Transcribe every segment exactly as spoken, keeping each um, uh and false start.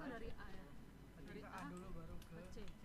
Dari A ya? Dari A dulu, baru ke C. C.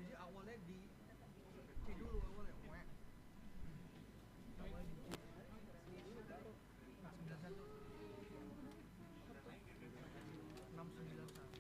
Jadi awalnya di C dulu, awalnya. Wek. Awalnya di C. Sembilan satu. Enam sembilan satu.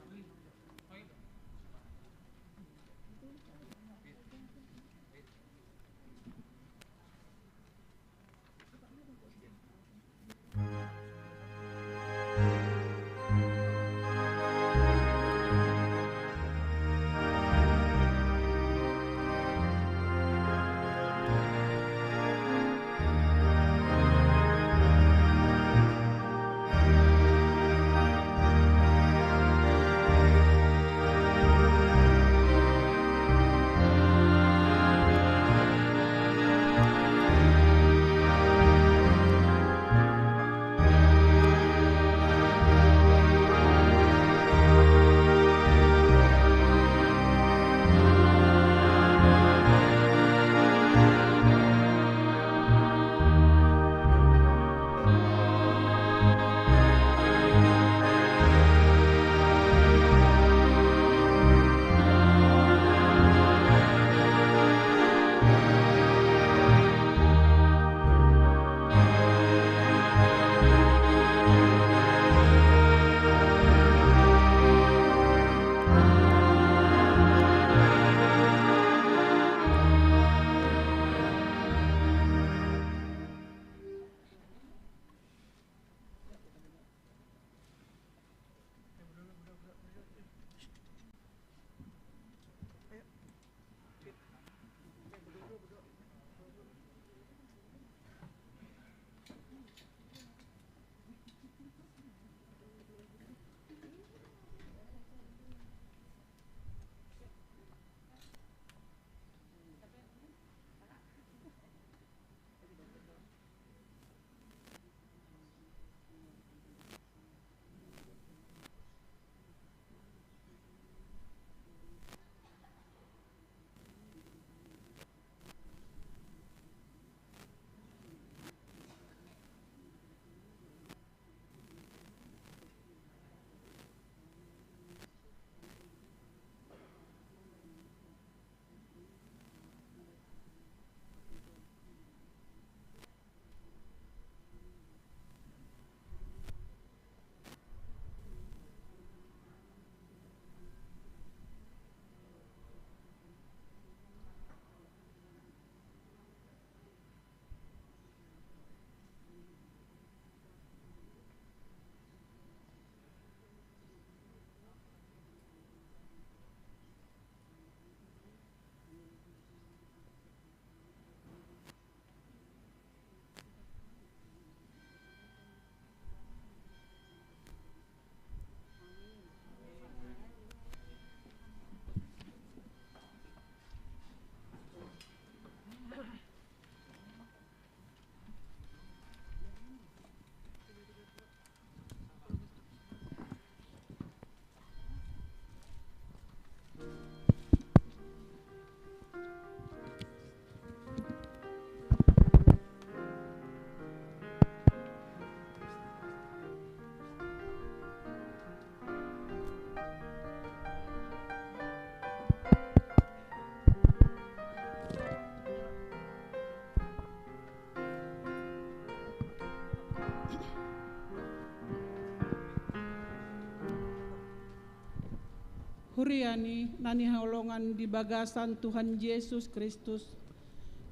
Huria ni na hinaholongan di bagasan Tuhan Jesus Kristus,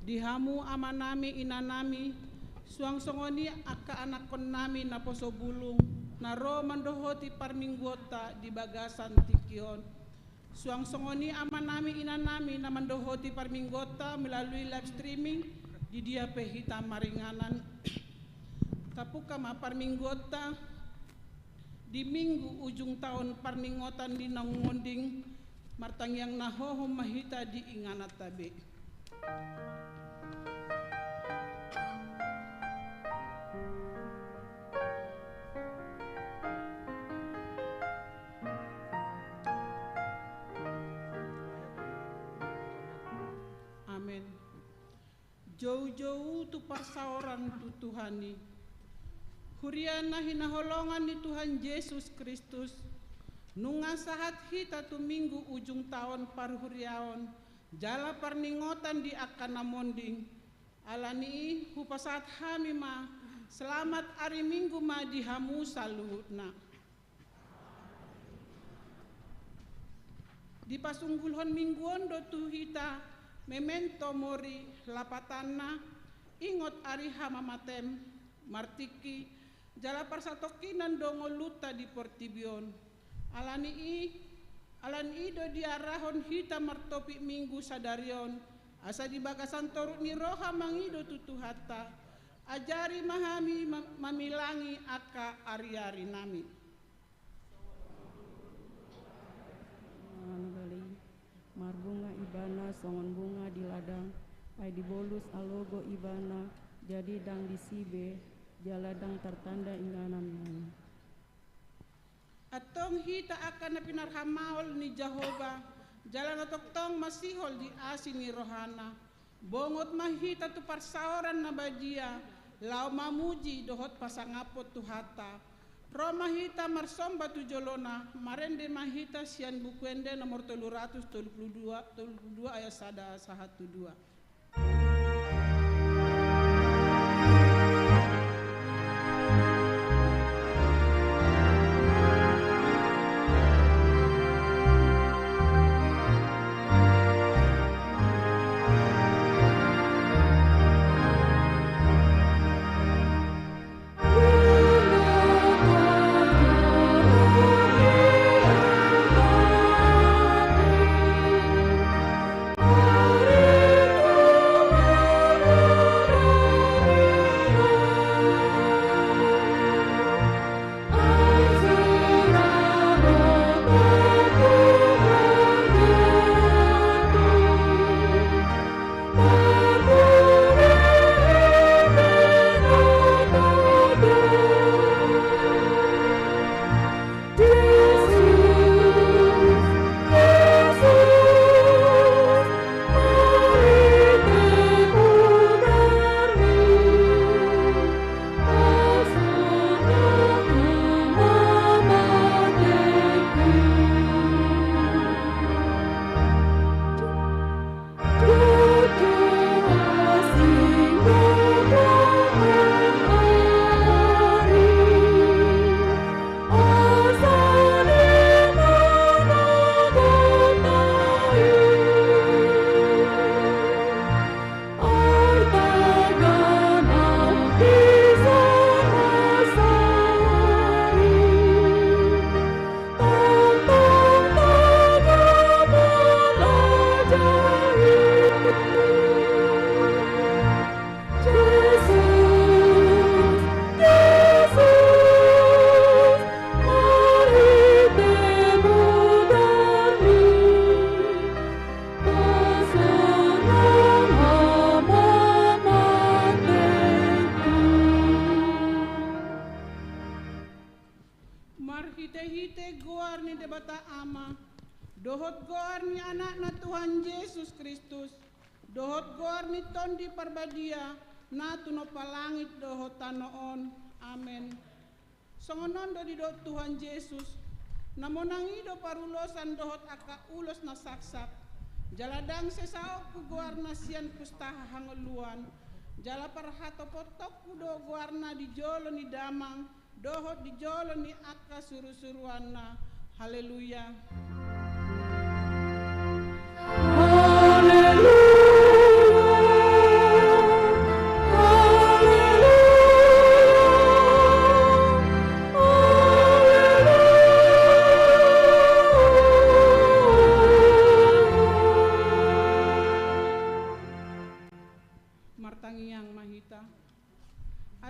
di hamu amanami, inanami, suang songon i angka anakkonnami naposo bulung, na ro mandohoti parmingguonta di bagasan tingki on. Suang songon i amanami, inanami na mandohoti parmingguonta melalui live streaming, di dia pe hita maringanan. Tapungka ma parmingguonta di minggu ujung taon parningotan di naung monding, martangiang na hohom ma hita di ingananta be. Amen. Joujou tu parsaoran tu Tuhan i. Huria na hinaholongan ni Tuhan Jesus Kristus, nunga sahat hita tu minggu ujung taon parhuriaon, jala parningotan di angka na monding. Ala ni i hupasahat hami ma, selamat ari Minggu ma di hamu saluhutna. Dipasungguhon Minggu on do tu hita memento mori, lapatanna, ingot ari hamamatem, martingki, jala parsatongkinan do ngolunta di portibi on. Ala ni i, ala ni i do diarahon hita martopik Minggu sadari on, asa di bagasan toruk ni roha mangido tu Tuhanta, ajari ma hami ma-, mamilangi angka ariarinami. Marbunga ibana songon bunga di ladang, ai dibolus alogo ibana, jadi ndang disi be, jala ndang tartanda ingananna i. Antong hita angka na pinarhamaol ni Jahowa, jala na tongtong masihol di asi ni rohana. Bongot ma hita tu parsaoran na badia, laho mamuji dohot pasangaphon Tuhanta. Ro ma hita marsomba tu jolona, marende ma hita sian Buku Ende nomor tolu ratus tolu pulu dua, tolu pulu dua ayat sada sahat tu dua. Marhitehite goar ni Debata Ama, dohot goar ni Anakna Tuhan Jesus Kristus, dohot goar ni Tondi Parbadia, na tinompa langit dohot tano on. Amen. Songon on do didok Tuhan Jesus: Na monang i do parulosan dohot angka ulos na saksak. Jala ndang sesaonku goarna sian pustaha hangoluan, jala parhatopotonku do goarna di jolo ni damang dohot di jolo ni angka surusuruanna. Haleluya.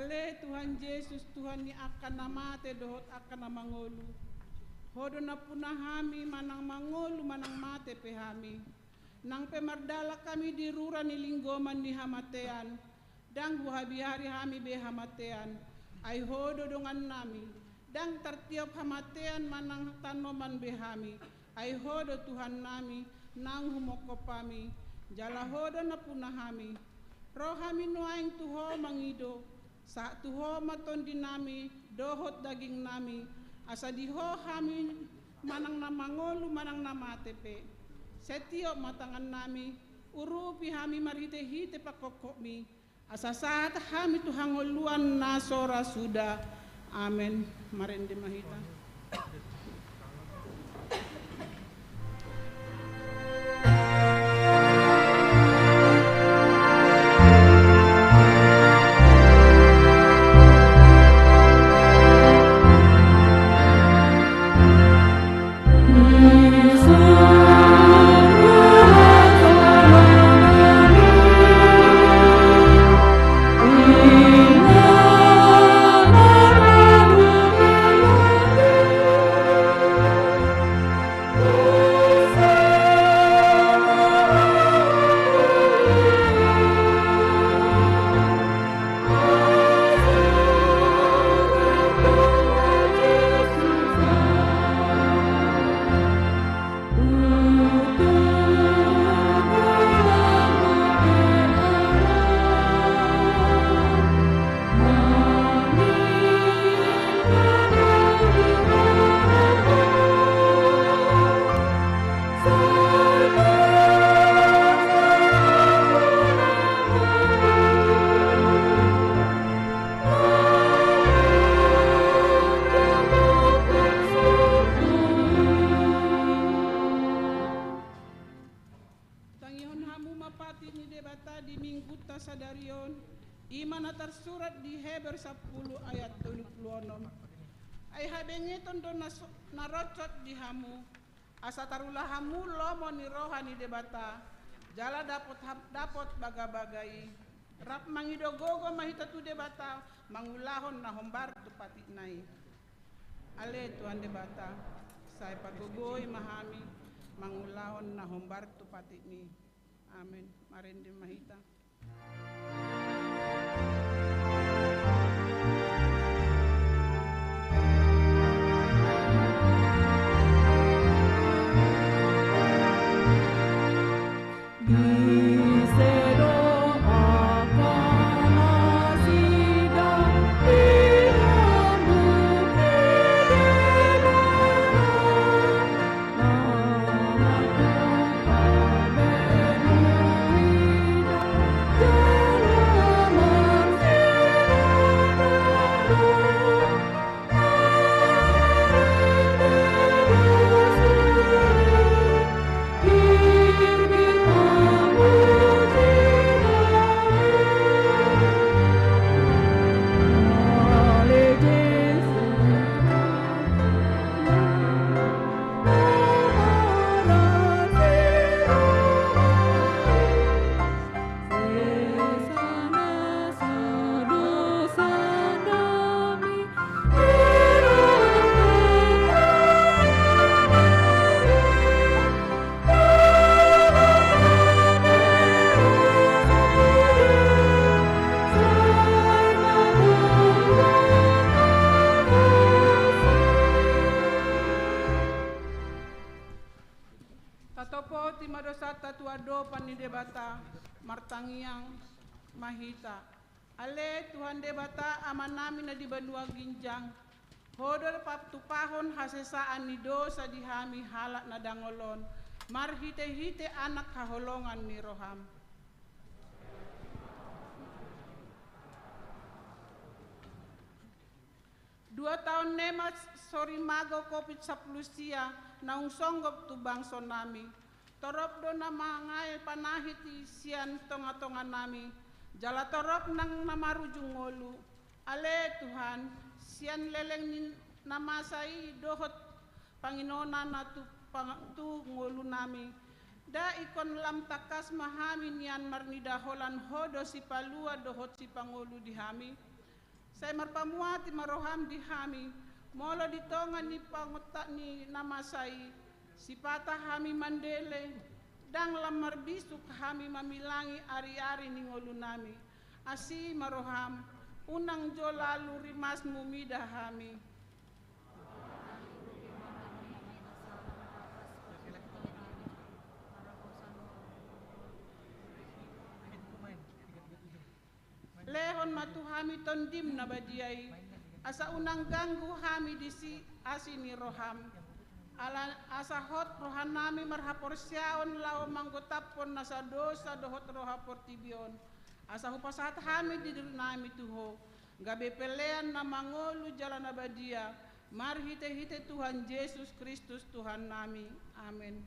Ale Tuhan Jesus, Tuhan ni angka na mate dohot angka na mangolu. Ho do nampuna hami manang mangolu manang mate pe hami. Nang pe mardalan hami di rura ni linggoman ni hamatean, ndang huhabiari hami be hamatean, ai Ho do dongannami. Ndang tartiop hamatean manang tanoman be hami, ai Ho do Tuhannami, naung humongkop hami, jala Ho do nampuna hami. Ro hami nuaeng tu Ho mangido, sahat tu Ho ma tondinami dohot dagingnami, asa di Ho hami manang na mangolu manang na mate pe. Sai tiop ma tangannami, urupi hami marhitehite pangkophopmi, asa sahat hami tu hangoluan na so ra suda. Amen. Marende ma hita. Tangihon hamu ma patik ni Debata di minggunta sadari on, i ma na tarsurat di Heber sampulu ayat tolu pulu onom. Ai habengeton do na so-, na ronsot di hamu, asa tarula hamu lomo ni roha ni Debata, jala dapot ha-, dapot bagabaga i. Rap mangido gogo ma hita tu Debata, mangulahon na hombar tu patikna i. Ale Tuhan Debata, sai pagogoi ma hami, mangulahon na hombar tu patikmi. Amen. Marende ma hita. Tatopoti ma dosanta tu adopan ni Debata, martangiang ma hita. Ale Tuhan Debata, Amanami na di banua ginjang, Ho do patupahon hasesaan ni dosa di hami halak na dangol on, marhitehite Anak haholongan ni roham. Dua taon na ema sorimago covid sampulu sia naung songgop tu bangsonami. Torop do na mangae panahit i sian tongatonganami, jala torop nang na marujung ngolu. Ale Tuhan, sian leleng ni na masa i dohot panginonana tu pang-, tu ngolunami, nda ingkon lam tangkas ma hami nian marnida holan Ho do Sipalua dohot Sipangolu di hami. Sai marpamuati ma roham di hami, molo di tonga ni pangontak ni na masa i, sipata hami mandele, ndang lam marbisuk hami mamilangi ari-ari ni ngolunami. Asi ma roham, unang jo lalu rimasmu mida hami. Lehon ma tu hami Tondim na badia i, asa unang ganggu hami disi asi ni roham. Ala asa hot rohanami marhaporseaon laho manggotaphon nasa dosa dohot roha portibi on. Asa hupasahat hami dirinami tu Ho, gabe pelean na mangolu jala na badia, marhite-hite Tuhan Jesus Kristus Tuhannami. Amen.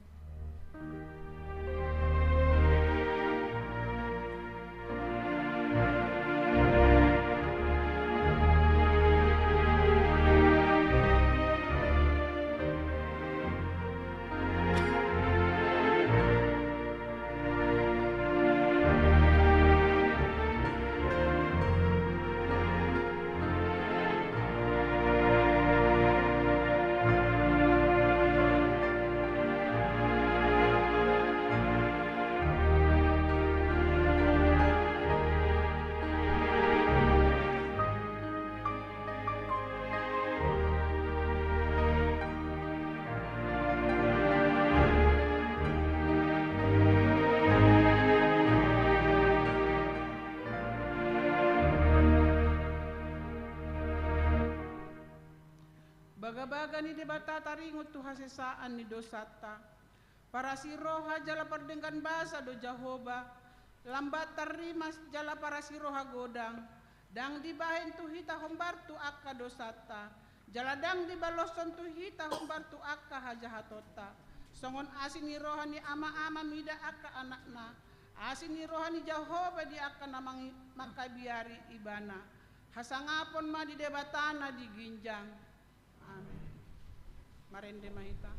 Bagabaga ni Debata taringot tu hasesaan ni dosanta. Parasiroha jala pardenggan basa do Jahowa, lambat tarrimas jala parasiroha godang. Ndang dibahen tu hita hombar tu angka dosanta, jala ndang dibaloshon tu hita hombar tu angka hajahatonta. Songon asi ni roha ni ama-ama mida angka anakna, asi ni roha ni Jahowa di angka na mangi-, mangkabiari ibana. Hasangapon ma di Debata na di ginjang. Amen. Marende ma hita.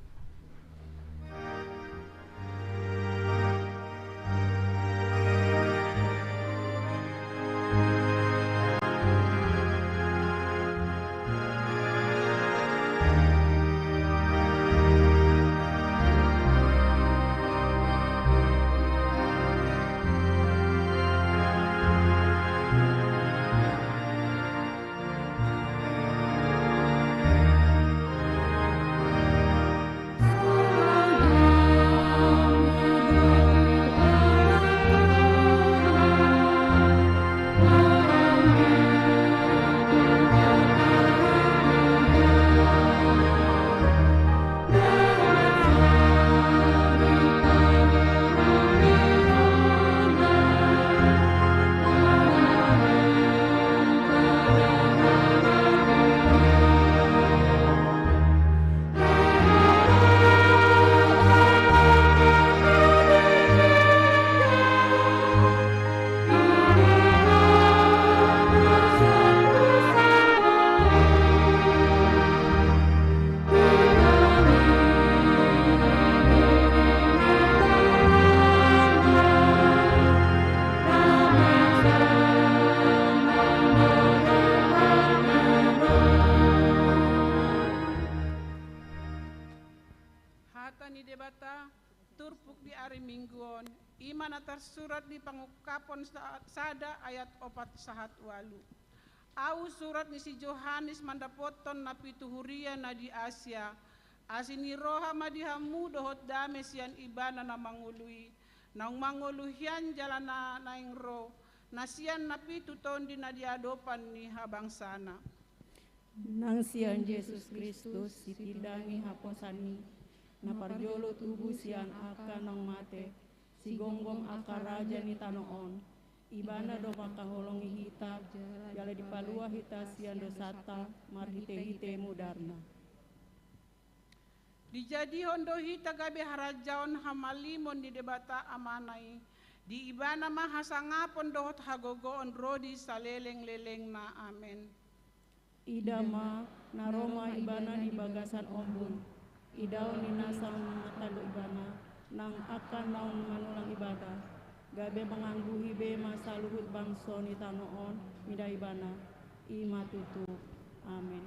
Hata ni Debata, turpuk di ari Minggu on, i ma na tarsurat di Pangungkapon sa-, sada ayat opat sahat ualu. Ahu surat ni si Johannes mandapothon na pitu huria na di Asia, asi ni roha ma di hamu dohot dame sian Ibana na mangolu i, naung mangolu hian jala na naeng ro, na sian na pitu tondi na di adopan ni habangsana. Nang sian Jesus Kristus sitindangi haposan i, na parjolo tubu sian angka naung mate, sigomgom angka raja ni tano on. Ibana do mangkaholongi hita, jala dipalua hita sian dosanta marhitehite mudarna. Dijadihon do hita gabe harajaon hamalimon ni Debata Amana i, di Ibana ma hasangapon dohot hagogoon ro di salelenglelengna. Amen. Ida ma, na ro ma Ibana di bagasan ombun. Idaon ni nasa mangandok Ibana nang angka naung manulang Ibana, gabe mangangguhi be ma saluhut bangso ni tano on mida Ibana. I ma tutu. Amen.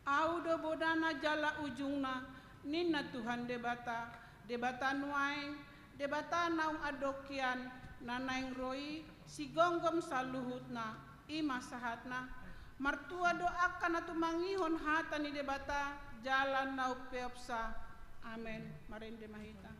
Ahu do bodana jala ujungna, ninna Tuhan Debata, Debata nuaeng, Debata naung andok hian, na naeng ro i, sigomgom saluhutna, i ma sahatna. Martua do angka na tumangihon hata ni Debata, jala na umpeopsa. Amen. Marende ma hita.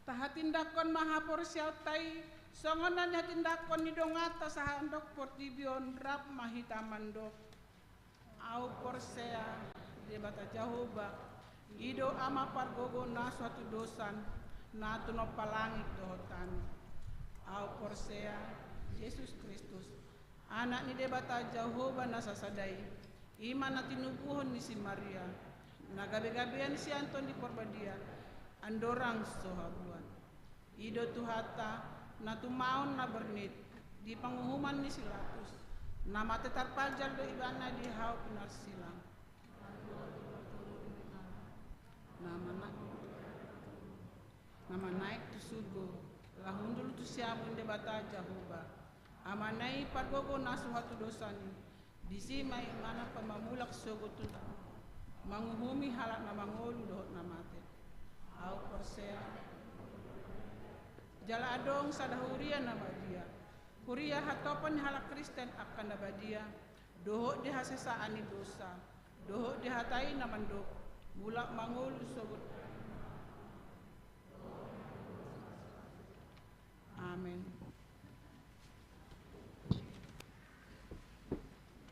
Tahatindangkon ma haporseaonta i, songon na nihatindangkon ni donganta sahandok portibi on. Rap ma hita mandok. Ahu porsea, Debata Jahowa, i do Ama pargogo na so hatudosan, na tinompa langit dohot tano. Ahu porsea, Jesus Kristus, Anak ni Debata Jahowa na sasada i, i ma na tinubuhon ni si Maria, na gabegabean sian Tondi Porbadia, andorang so habuan. I do Tuhanta, na tumaon na bernit, di panguhuman ni si Latus, na mate tarpanjal do ibana di hau pinarsilang. Na mana-, na manaek tu surgo, laho hundul tu siamun ni Debata Jahowa. Amana i pargogo na so hatudosan i, disi ma ibana pamamulak sogot tu taon, manguhumi halak na mangolu dohot na mate. Ahu porsea. Jala adong sada huria na badia, huria hatopot ni halak Kristen angka na badia, dohot di hasesaan ni dosa, dohot di hata i na mandok, mulak mangolu sogot. Amen.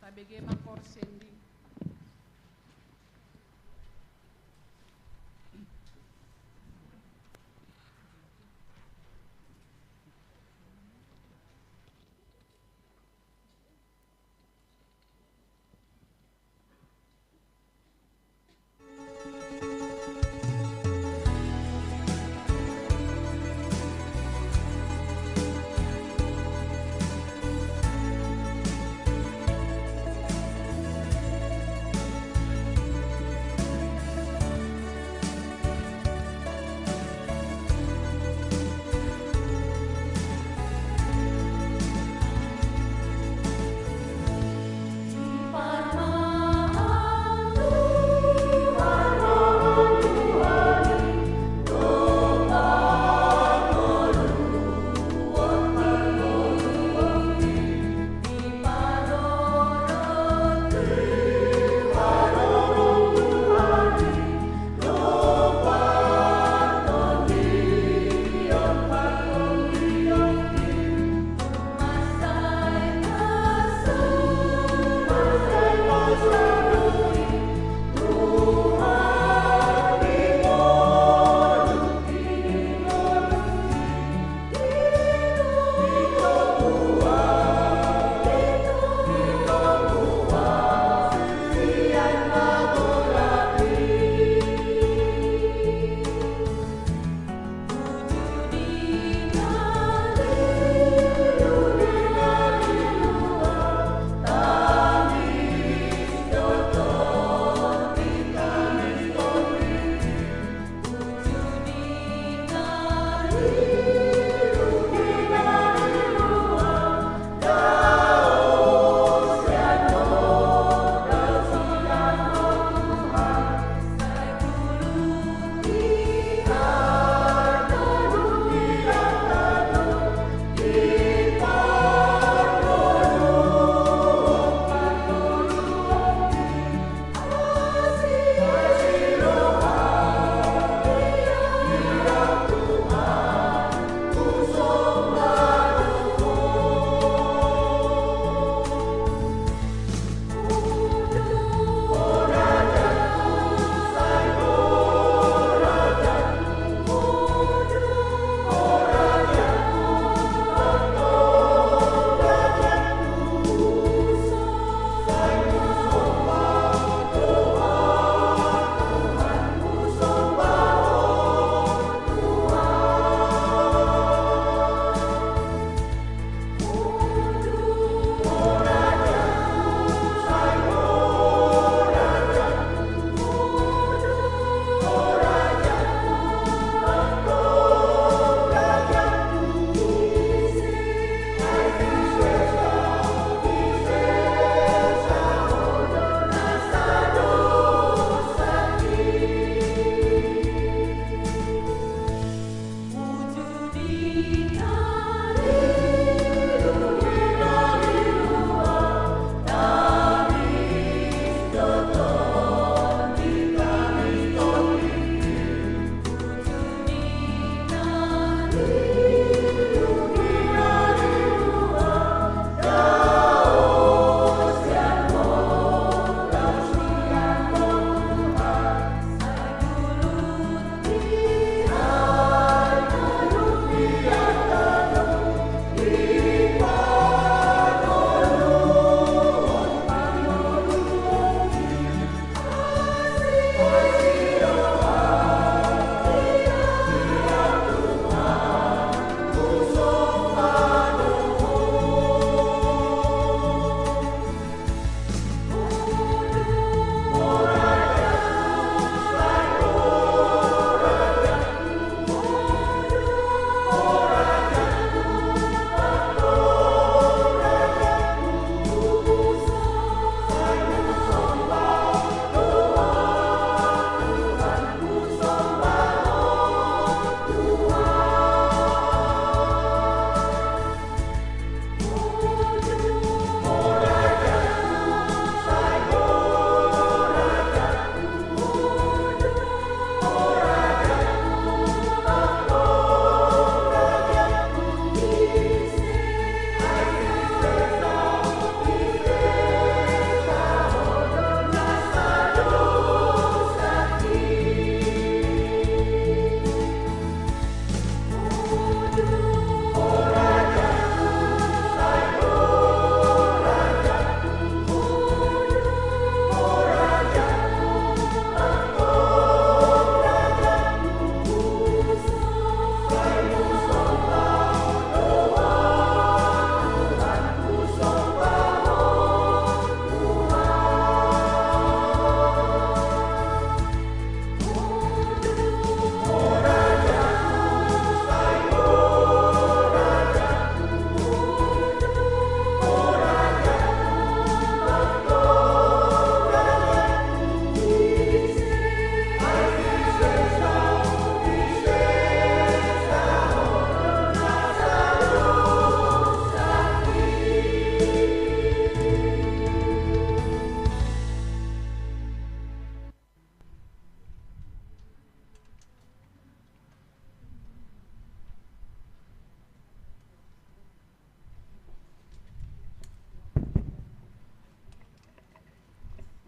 Tabege ma porseaon i.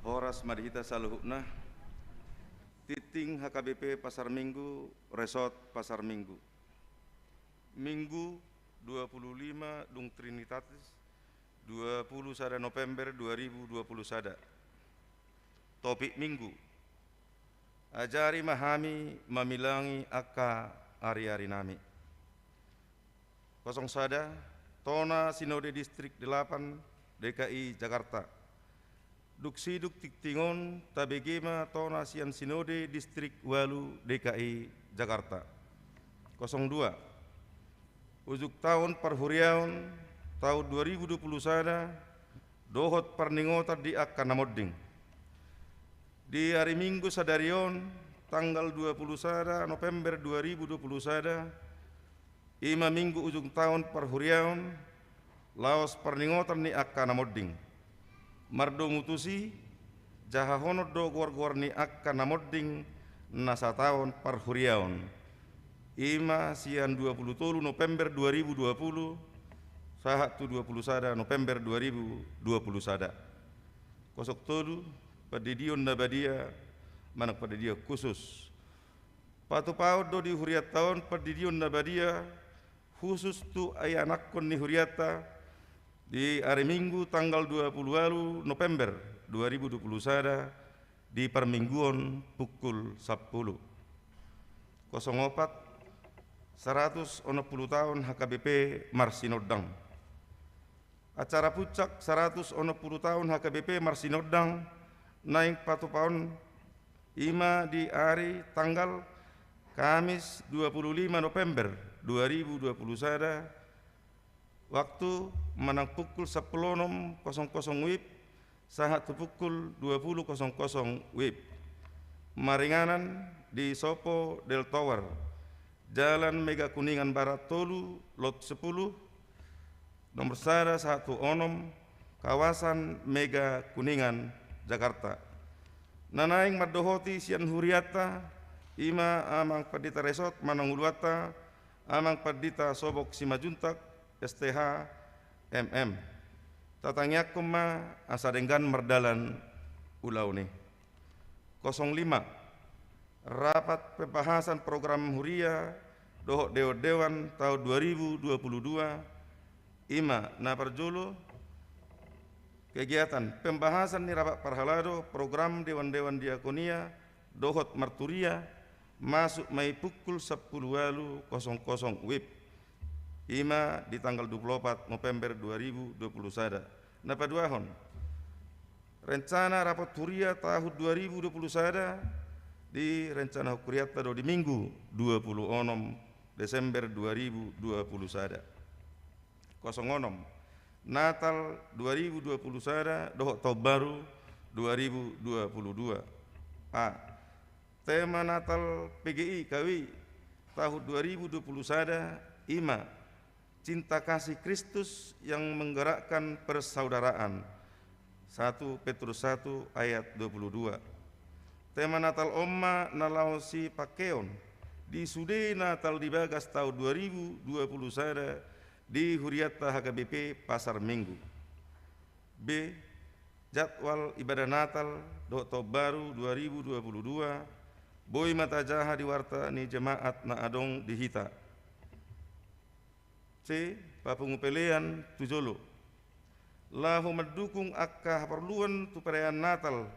Horas ma di hita saluhutna. Tingting H K B P Pasar Minggu, Resort Pasar Minggu. Minggu dua puluh lima dung Trinitatis, dua puluh sada November dua ribu dua puluh sada. Topik Minggu: Ajari ma hami mamilangi angka ariarinami. Kosong sada, Tona Sinode Distrik Delapan D K I Jakarta. Dung sidung tingting on tabege ma tona sian Sinode Distrik Ualu D K I Jakarta. Kosong dua, ujung taon parhuriaon taon dua ribu dua puluh sada dohot parningotan di angka na monding. Di ari Minggu sadari on, tanggal dua puluh sada November dua ribu dua puluh sada, i ma Minggu ujung taon parhuriaon, laos parningotan ni angka na monding. Mardomu tusi, jahahonon do goar-goar ni angka na monding na sataon parhuriaon, i ma sian dua puluh tolu November dua ribu dua puluh sahat tu dua puluh sada November dua ribu dua puluh sada. Kosong tolu, pandidion na badia manang pandidion khusus. Patupaon do di hurianta on pandidion na badia khusus tu ianakhon ni hurianta di ari Minggu tanggal dua puluh ualu November dua ribu dua puluh sada di parmingguon pukul sampulu. Kosong opat, saratus onom pulu taon H K B P marsinondang. Acara puncak saratus onom pulu taon H K B P marsinondang naeng patupaon i ma di ari tanggal Kamis dua puluh lima November dua ribu dua puluh sada, waktu manang pukul sampulu onom kosong kosong wib sahat tu pukul dua puluh kosong kosong wib. Maringanan di Sopo Del Tower, Jalan Mega Kuningan Barat tolu, lot sepuluh, nomor sada sahat tu onom, kawasan Mega Kuningan, Jakarta. Na naeng mandohoti sian hurianta, i ma Amang Pandita Resort manang uluanta, Amang Pandita Sobok Simanjuntak, S T H, M M. Tatangiangkon ma asa denggan mardalan ulaon i. Kosong lima, rapat pembahasan program huria dohot dewan-dewan taon dua ribu dua puluh dua, i ma na parjolo, kegiatan pembahasan ni rapat parhalado program dewan-dewan diakonia dohot marturia, masuk ma i pukul sampulu ualu kosong kosong wib, i ma di tanggal dua puluh opat November dua ribu dua puluh sada. Na paduahon, rencana rapat huria taon dua ribu dua puluh sada di rencana hurianta do di Minggu dua puluh onom Desember dua ribu dua puluh sada. Kosong onom, Natal dua ribu dua puluh sada dohot Taon Baru dua ribu dua puluh dua. A, tema Natal P G I K W I taon dua ribu dua puluh sada i ma Cinta Kasih Kristus yang Menggerakkan Persaudaraan, satu Petrus satu ayat dua puluh dua. Tema Natal on ma na laho sipangkeon di sude Natal di bagas taon dua ribu dua puluh sada di hurianta H K B P Pasar Minggu. B, jadwal ibadah Natal dohot Taon Baru dua ribu dua puluh dua boi ma tajaha di warta ni jemaat na adong di hita. C. Papungu pelean tu jolo. Laho mandukung angka haporluan tu perayaan Natal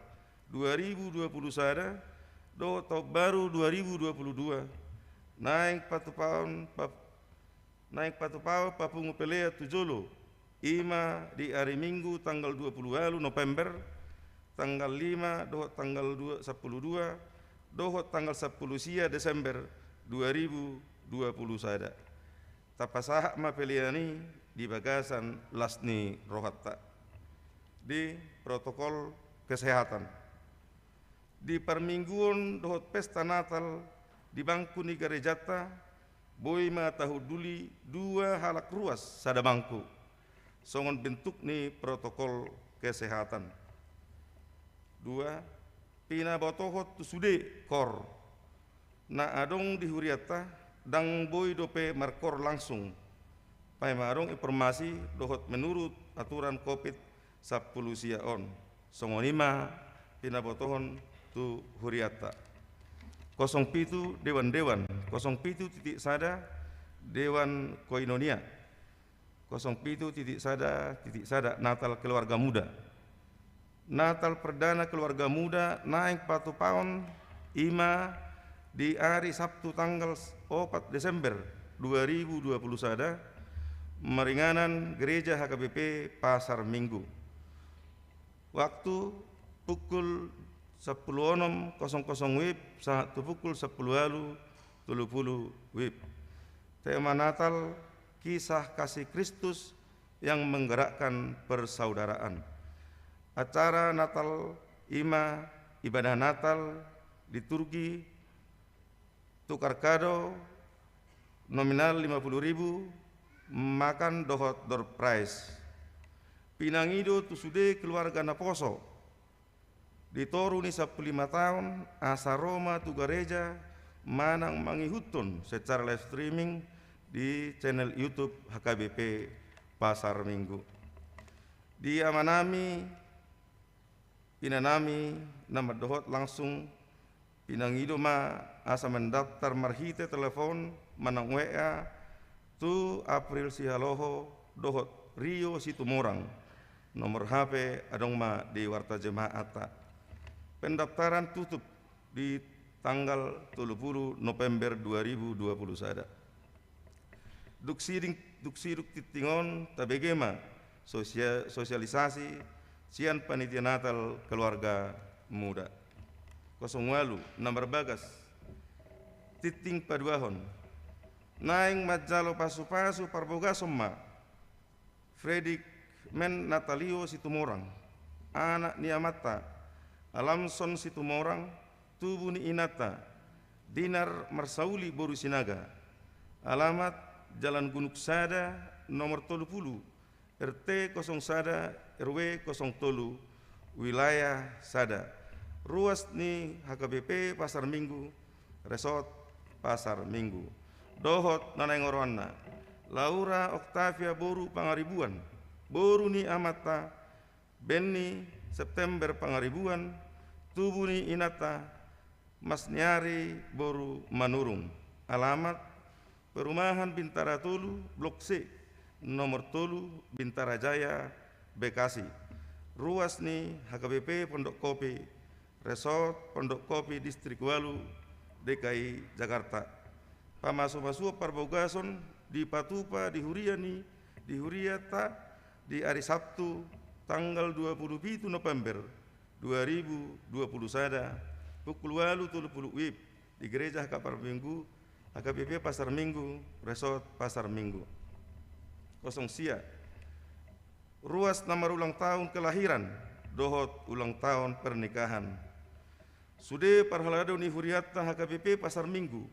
dua ribu dua puluh sada dohot Taon Baru dua ribu dua puluh dua, naeng patupaon pap-, naeng patupaon papungu pelean tu jolo, i ma di ari Minggu tanggal dua puluh ualu November, tanggal lima dohot tanggal dua, sampulu dua, dohot tanggal sampulu sia Desember dua ribu dua puluh sada. Tapasahat ma pelean i di bagasan las ni rohanta. D. Protokol kesehatan. Di parmingguon dohot pesta Natal di bangku ni garejanta, boi ma tahunduli dua halak ruas sada bangku, songon bentuk ni protokol kesehatan. Dua. Pinabotohon tu sude koor na adong di hurianta, ndang boi dope markoor langsung, paima adong informasi dohot menurut aturan covid sampulu sia on. Songon i ma pinabotohon tu hurianta. Kosong pitu, dewan-dewan. Kosong pitu titik sada, Dewan Koinonia. Kosong pitu titik sada titik sada, Natal Keluarga Muda. Natal perdana Keluarga Muda naeng patupaon i ma di ari Sabtu tanggal opat Desember dua ribu dua puluh sada, maringanan Gereja H K B P Pasar Minggu. Waktu pukul sampulu onom kosong kosong WIB sahat tu pukul sampulu ualu tolu pulu WIB. Tema Natal: Kisah Kasih Kristus yang Menggerakkan Persaudaraan. Acara Natal i ma ibadah Natal, liturgi, tukar kado nominal lima pulu ribu, makan dohot door prize. Pinangido tu sude keluarga naposo di toru ni sampulu lima taon asa ro ma tu gareja manang mangihuthon secara live streaming di channel YouTube H K B P Pasar Minggu. Di amanami, inanami na mandohot langsung, pinangido ma asa mandaptar marhite telepon manang WA tu April Sihaloho dohot Rio Situmorang. Nomor HP adong ma di warta jemaatta. Pendaftaran tutup di tanggal tolu pulu November dua ribu dua puluh sada. Dung siding, dung sidung tingting on tabege ma sosia-, sosialisasi sian Panitia Natal Keluarga Muda. Kosong ualu, na marbagas tingting paduahon. Naeng manjalo pasupasu parbogason ma Fredrik Men Natalio Situmorang, anak ni amanta Alamson Situmorang, tubu ni inanta Dinar Marsauli boru Sinaga. Alamat: Jalan Gunung Sada, nomor tolu pulu, RT kosong sada, RW kosong tolu, wilayah sada. Ruas ni H K B P Pasar Minggu, Resort Pasar Minggu. Dohot na naeng oroanna: Laura Octavia boru Pangaribuan, boru ni amanta Benny September Pangaribuan, tubu ni inanta Masniari boru Manurung. Alamat: Perumahan Bintara tolu, Blok C, nomor tolu, Bintara Jaya, Bekasi. Ruas ni H K B P Pondok Kopi, Resort Pondok Kopi Distrik ualu, DKI Jakarta. Pamasumasuon parbogason dipatupa di huria ni, di hurianta di ari Sabtu tanggal dua pulu pitu November dua ribu dua pulu sada, pukul ualu tolu pulu WIB, di Gereja H K P P Pasar Minggu, H K B P Pasar Minggu, Resort Pasar Minggu. Kosong sia. Ruas na marulang tahun kelahiran dohot ulang tahun pernikahan. Sude parhalado ni hurianta H K B P Pasar Minggu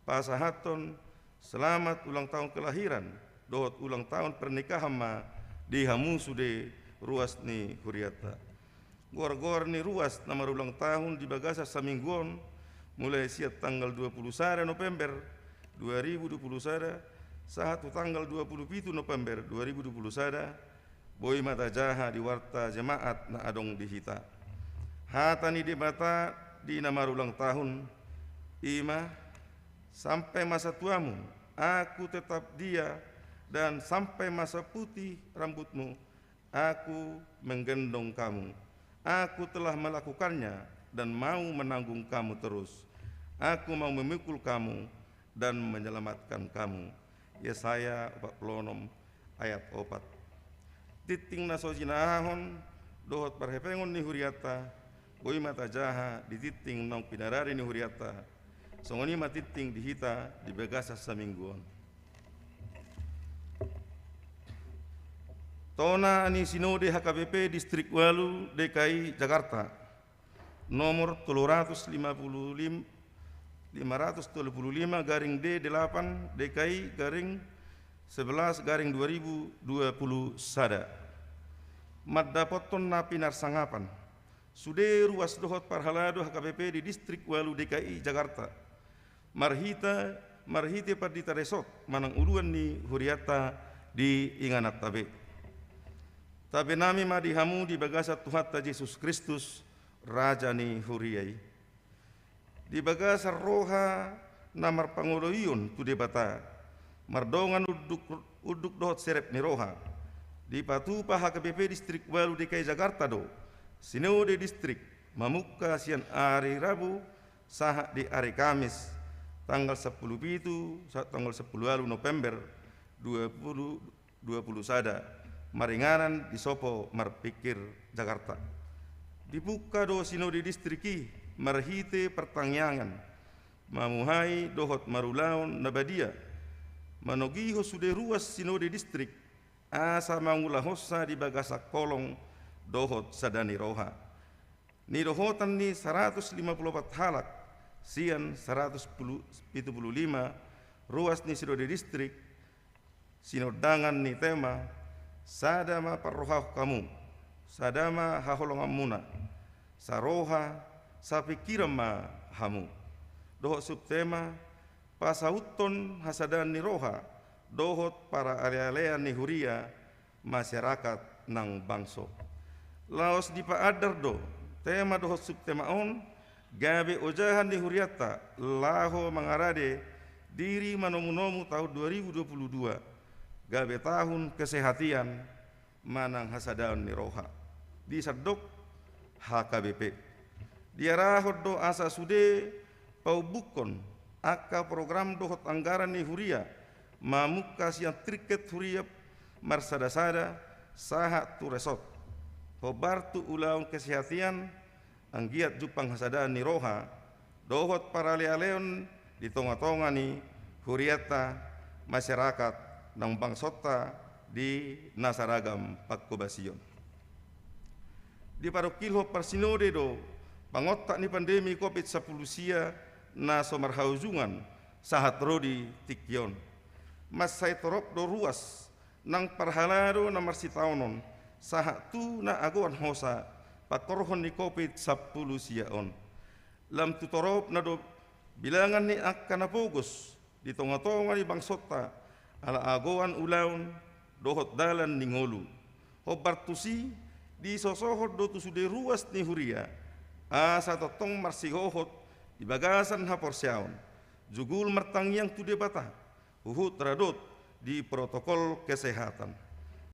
pasahathon selamat ulang tahun kelahiran dohot ulang tahun pernikahan ma di hamu sude ruas ni hurianta. Goar-goar ni ruas na marulang tahun di bagasan saminggu on, mulai sian tanggal dua pulu sada November dua ribu dua pulu sada sahat tu tanggal dua pulu pitu November dua ribu dua pulu sada, boi ma tajaha di warta jemaat na adong di hita. Hata ni Debata di na marulang tahun i ma: Sampai masa tuamu, Aku tetap dia dan sampai masa putih rambutmu, Aku menggendong kamu. Aku telah melakukannya dan mau menanggung kamu terus. Aku mau memikul kamu dan menyelamatkan kamu. Yesaya opat pulu onom ayat opat. Tingting na so jinahahon dohot parhepengon ni hurianta, boi ma tajaha di tingting naung pinarade ni hurianta. Songon i ma tingting di hita di bagasan saminggu on. Tona ni Sinode H K B P Distrik Walu D K I Jakarta, nomor tolu ratus lima puluh lima, lima ratus tolu puluh lima garing D delapan D K I garing sebelas garing dua ribu dua puluh sada. Mandapothon na pinarsangapan sude ruas dohot parhalado H K B P di Distrik Walu D K I Jakarta, marhite, marhite pandita resort manang uluan ni hurianta di ingananta be. Tabe nami ma di hamu di bagasan Tuhanta Jesus Kristus, Raja ni huria i. Di bagasan roha na marpangoloion tu Debata, mardongan unduk, unduk dohot serep ni roha, dipatupa H K B P Distrik Walu D K I Jakarta do Sinode Distrik mamungka sian ari Rabu sahat di ari Kamis, tanggal sampulu pitu sahat tanggal sampulu ualu November dua pulu dua pulu sada, maringanan di Sopo Marpingkir Jakarta. Dipungka do Sinode Distrik i marhite partangiangan, mamuhai dohot marulaon na badia, manogihon sude ruas Sinode Distrik, asa mangulahonsa di bagasan holong dohot sada ni roha. Nidohotan ni saratus lima pulu opat halak sian saratus pitu pulu lima ruas ni Sinode Distrik, sinondangan ni tema, sada ma parrohahon hamu, sada ma haholonganmuna, saroha, sapingkiran ma hamu. Dohot subtema, pasauthon hasadaan ni roha dohot paralealean ni huria, masyarakat nang bangso. Laos dipaandar do tema dohot subtema on gabe ojahan ni hurianta laho mangarade diri manomunomu taon dua ribu dua pulu dua, gabe tahun kesehatan manang hasadaon ni roha di sandok H K B P. Diarahon do asa sude paumbukkon angka program dohot anggaran ni huria, mamungka sian tingki huria marsadasada sahat tu resort, hombar tu ulaon kesehatan, anggiat jumpang hasadaan ni roha dohot paralealeon di tongatonga ni hurianta, masyarakat nang bangsonta di na saragam panghobasion. Dipadongkilhon parsinode do pangontak ni pandemi Covid sampulu sia na so marhaujungan sahat ro di tingki on. Mansai torop do ruas nang parhalado na marsitaonon sahat tu na agoan hosa pangkorhon ni Covid sampulu sia on. Lam tu toropna do bilangan ni angka na pogos di tongatonga ni bangsonta ala agoan ulaon dohot dalan ni ngolu. Hombar tusi, disosohon do tu sude ruas ni huria asa tongtong marsihohot di bagasan haporseaon, jugul martangiang tu Debata, huhut radot di protokol kesehatan.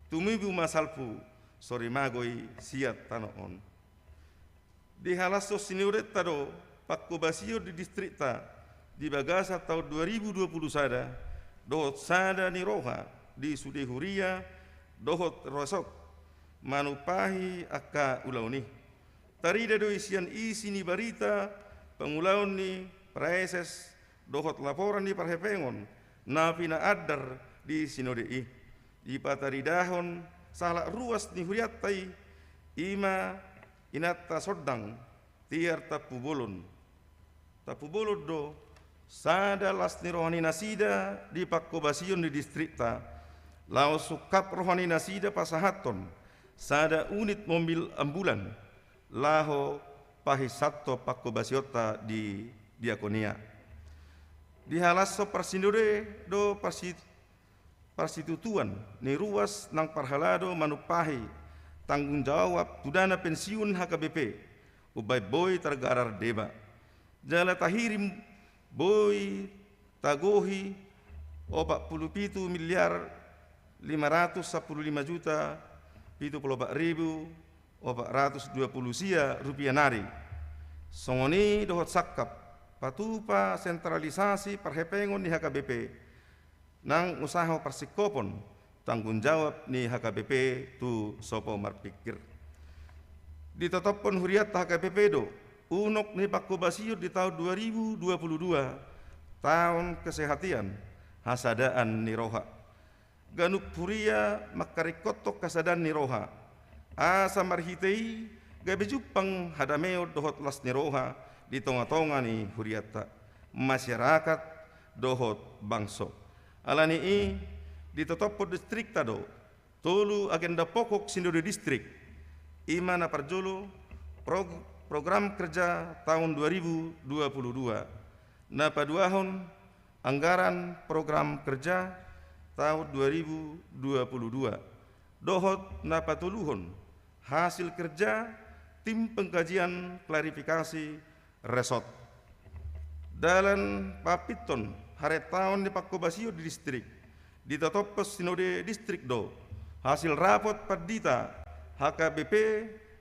Tumibu ma salpu, sorimago i sian tano on. Dihalashon sinodenta do panghobasion di distrikta di bagasan taon dua ribu dua pulu sada dohot sada ni roha di sude huria dohot resort manumpahi angka ulaon i. Tarida do i sian isi ni barita pangulaon ni praeses dohot laporan ni parhepengon na pinaandar di sinode i. Dipataridahon sahalak ruas ni hurianta i, i ma inanta Sondang, tiar Tampubolon. Tampubolon do sada las ni roha ni nasida di panghobasion ni distrikta, laos sungkap roha ni nasida pasahathon sada unit mobil ambulan laho pahisathon panghobasionta di diakonia. Dihalashon parsinode do parsi-, parsitutuan ni ruas nang parhalado manumpahi tanggung jawab tu dana pensiun H K B P, umbaen boi targarar deba. Jala tahirim boi tagohi opat pulu pitu miliar lima ratus sampulu lima juta pitu pulu opat ribu opat ratus dua pulu sia rupiah nari. Songon i dohot sangkap patupa sentralisasi parhepengon ni H K B P nang usaha parsingkopon tanggung jawab ni H K B P tu sopo marpingkir. Ditotophon hurianta H K B P do unok ni pangkobasion di taon dua ribu dua puluh dua, taon kesehatian, hasadaan ni roha. Ganup huria mangkaringkothon hasadaan ni roha, asa marhite i gabe jumpang hadameon dohot las ni roha di tonga-tonga ni hurianta, masyarakat dohot bangso. Alani i, ditotophon distrikta do tolu agenda pokok Sinode Distrik, i ma na parjolo prog-, program kerja taon dua ribu dua puluh dua, na paduahon anggaran program kerja taon dua ribu dua puluh dua, dohot na patoluhon hasil kerja tim pengkajian klarifikasi resort. Dalan pampinton harentaon ni pangkobasion di distrik, ditotophon Sinode Distrik do hasil rapot pandita H K B P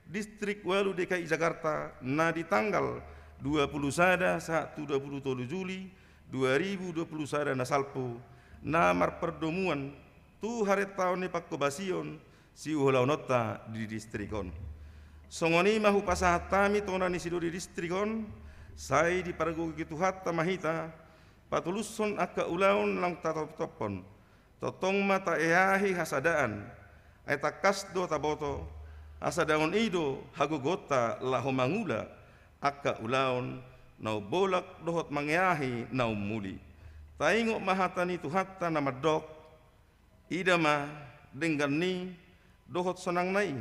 Distrik ualu D K I Jakarta na di tanggal dua puluh sada sahat tu dua puluh tolu Juli dua ribu dua puluh sada na salpu, na marpardomuan tu harentaon ni pangkobasion siulaonta di distrik on. Songon i ma hupasahat hami tona ni Sinode Distrik on, sai dipargogohi Tuhanta ma hita patulushon angka ulaon naung tatotophon. Tongtong ma taeahi hasadaan, ai tangkas do taboto, hasadaon i do hagogoonta laho mangula angka ulaon na umbolak dohot mangeahi na umuli. Taingot ma hata ni Tuhanta na mandok: Ida ma dengganni dohot sonangna i,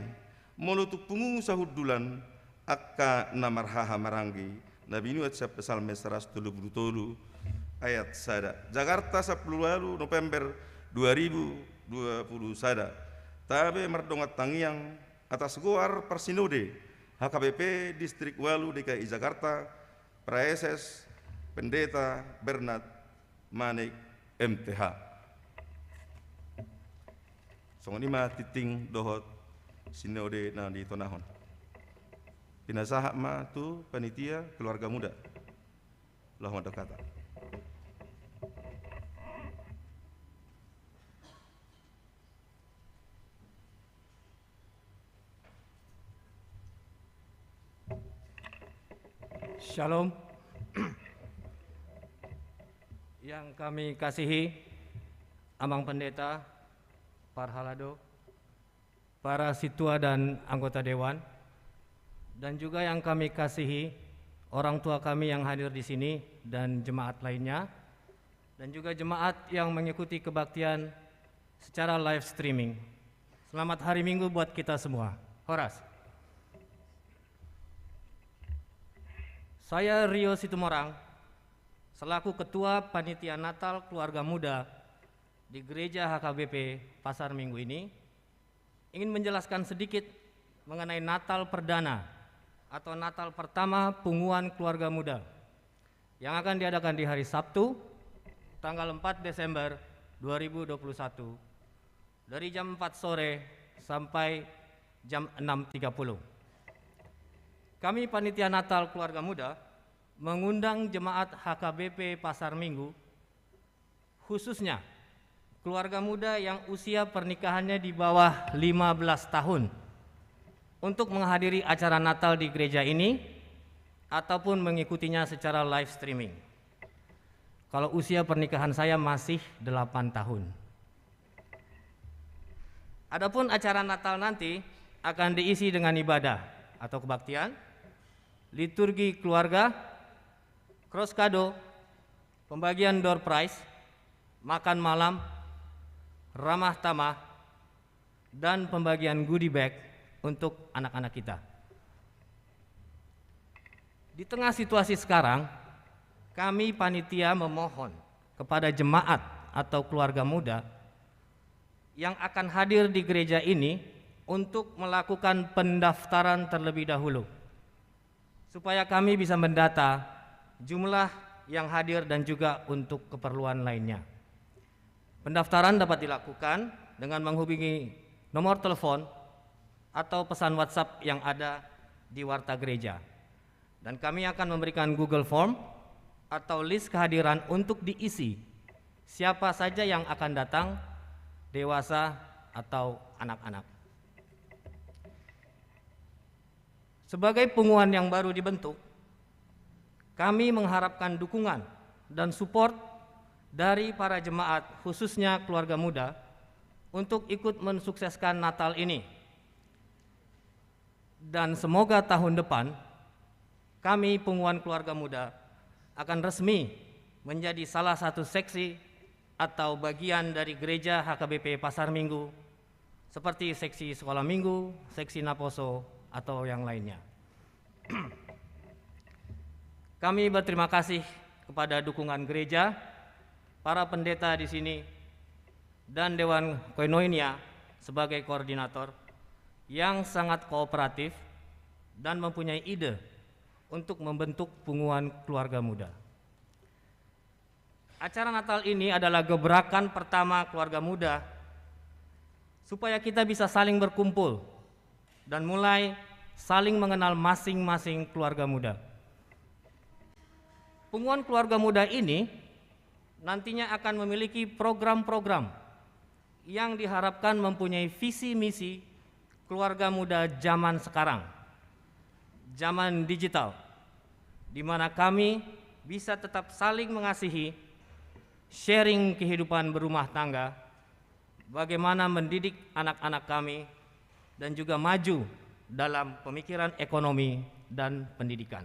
molo tumpungu sahundulan angka na marhahamaranggi. Na binuat sian Psalmen saratus tolu pulu tolu ayat sada. Jakarta, sampulu ualu November dua ribu dua pulu sada. Tabe mardongan tangiang atas goar parsinode H K B P Distrik ualu D K I Jakarta, Praeses Pendeta Bernard Manik, M T H. Songon i ma tingting dohot sinode na ditonahon. Pinasahat ma tu panitia keluarga muda laho mandok hata. Shalom. Yang kami kasihi Amang Pendeta Parhalado, para sintua dan anggota dewan, dan juga yang kami kasihi orang tua kami yang hadir di sini dan jemaat lainnya, dan juga jemaat yang mengikuti kebaktian secara live streaming. Selamat Hari Minggu buat kita semua. Horas. Saya, Rio Situmorang, selaku Ketua Panitia Natal Keluarga Muda di Gereja H K B P Pasar Minggu ini, ingin menjelaskan sedikit mengenai Natal perdana atau Natal pertama punguan keluarga muda yang akan diadakan di hari Sabtu, tanggal empat Desember dua ribu dua puluh satu, dari jam empat sore sampai jam enam tiga puluh. Kami, Panitia Natal Keluarga Muda, mengundang jemaat H K B P Pasar Minggu, khususnya keluarga muda yang usia pernikahannya di bawah lima belas tahun, untuk menghadiri acara Natal di gereja ini ataupun mengikutinya secara live streaming. Kalau usia pernikahan saya masih delapan tahun. Adapun acara Natal nanti akan diisi dengan ibadah atau kebaktian, liturgi keluarga, cross kado, pembagian door prize, makan malam, ramah tamah, dan pembagian goodie bag untuk anak-anak kita. Di tengah situasi sekarang, kami panitia memohon kepada jemaat atau keluarga muda yang akan hadir di gereja ini untuk melakukan pendaftaran terlebih dahulu, supaya kami bisa mendata jumlah yang hadir dan juga untuk keperluan lainnya. Pendaftaran dapat dilakukan dengan menghubungi nomor telepon atau pesan WhatsApp yang ada di warta gereja. Dan kami akan memberikan Google Form atau list kehadiran untuk diisi siapa saja yang akan datang, dewasa atau anak-anak. Sebagai punguan yang baru dibentuk, kami mengharapkan dukungan dan support dari para jemaat, khususnya keluarga muda, untuk ikut mensukseskan Natal ini. Dan semoga tahun depan, kami, Punguan Keluarga Muda, akan resmi menjadi salah satu seksi atau bagian dari gereja H K B P Pasar Minggu, seperti seksi sekolah minggu, seksi naposo, atau yang lainnya. Kami berterima kasih kepada dukungan gereja, para pendeta di sini, dan Dewan Koinonia sebagai koordinator yang sangat kooperatif dan mempunyai ide untuk membentuk Punguan Keluarga Muda. Acara Natal ini adalah gebrakan pertama keluarga muda supaya kita bisa saling berkumpul dan mulai saling mengenal masing-masing keluarga muda. Punguan Keluarga Muda ini nantinya akan memiliki program-program yang diharapkan mempunyai visi misi keluarga muda zaman sekarang, zaman digital, di mana kami bisa tetap saling mengasihi, sharing kehidupan berumah tangga, bagaimana mendidik anak-anak kami, dan juga maju dalam pemikiran ekonomi dan pendidikan.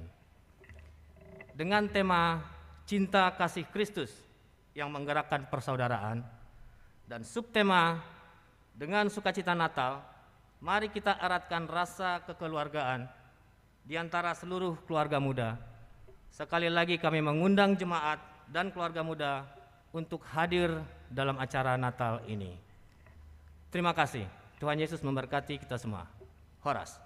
Dengan tema Cinta Kasih Kristus yang menggerakkan persaudaraan, dan subtema Dengan Sukacita Natal, mari kita eratkan rasa kekeluargaan di antara seluruh keluarga muda. Sekali lagi kami mengundang jemaat dan keluarga muda untuk hadir dalam acara Natal ini. Terima kasih. Tuhan Yesus memberkati kita semua. Horas.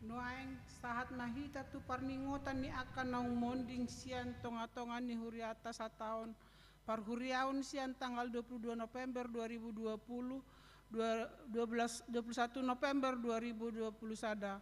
Nuaeng sahat ma hita tu parningotan ni angka naung monding sian tonga-tonga ni huriata sataon parhuriaon sian tanggal dua puluh dua November dua ribu dua puluh, dua, dua belas, dua puluh satu November dua ribu dua puluh sada.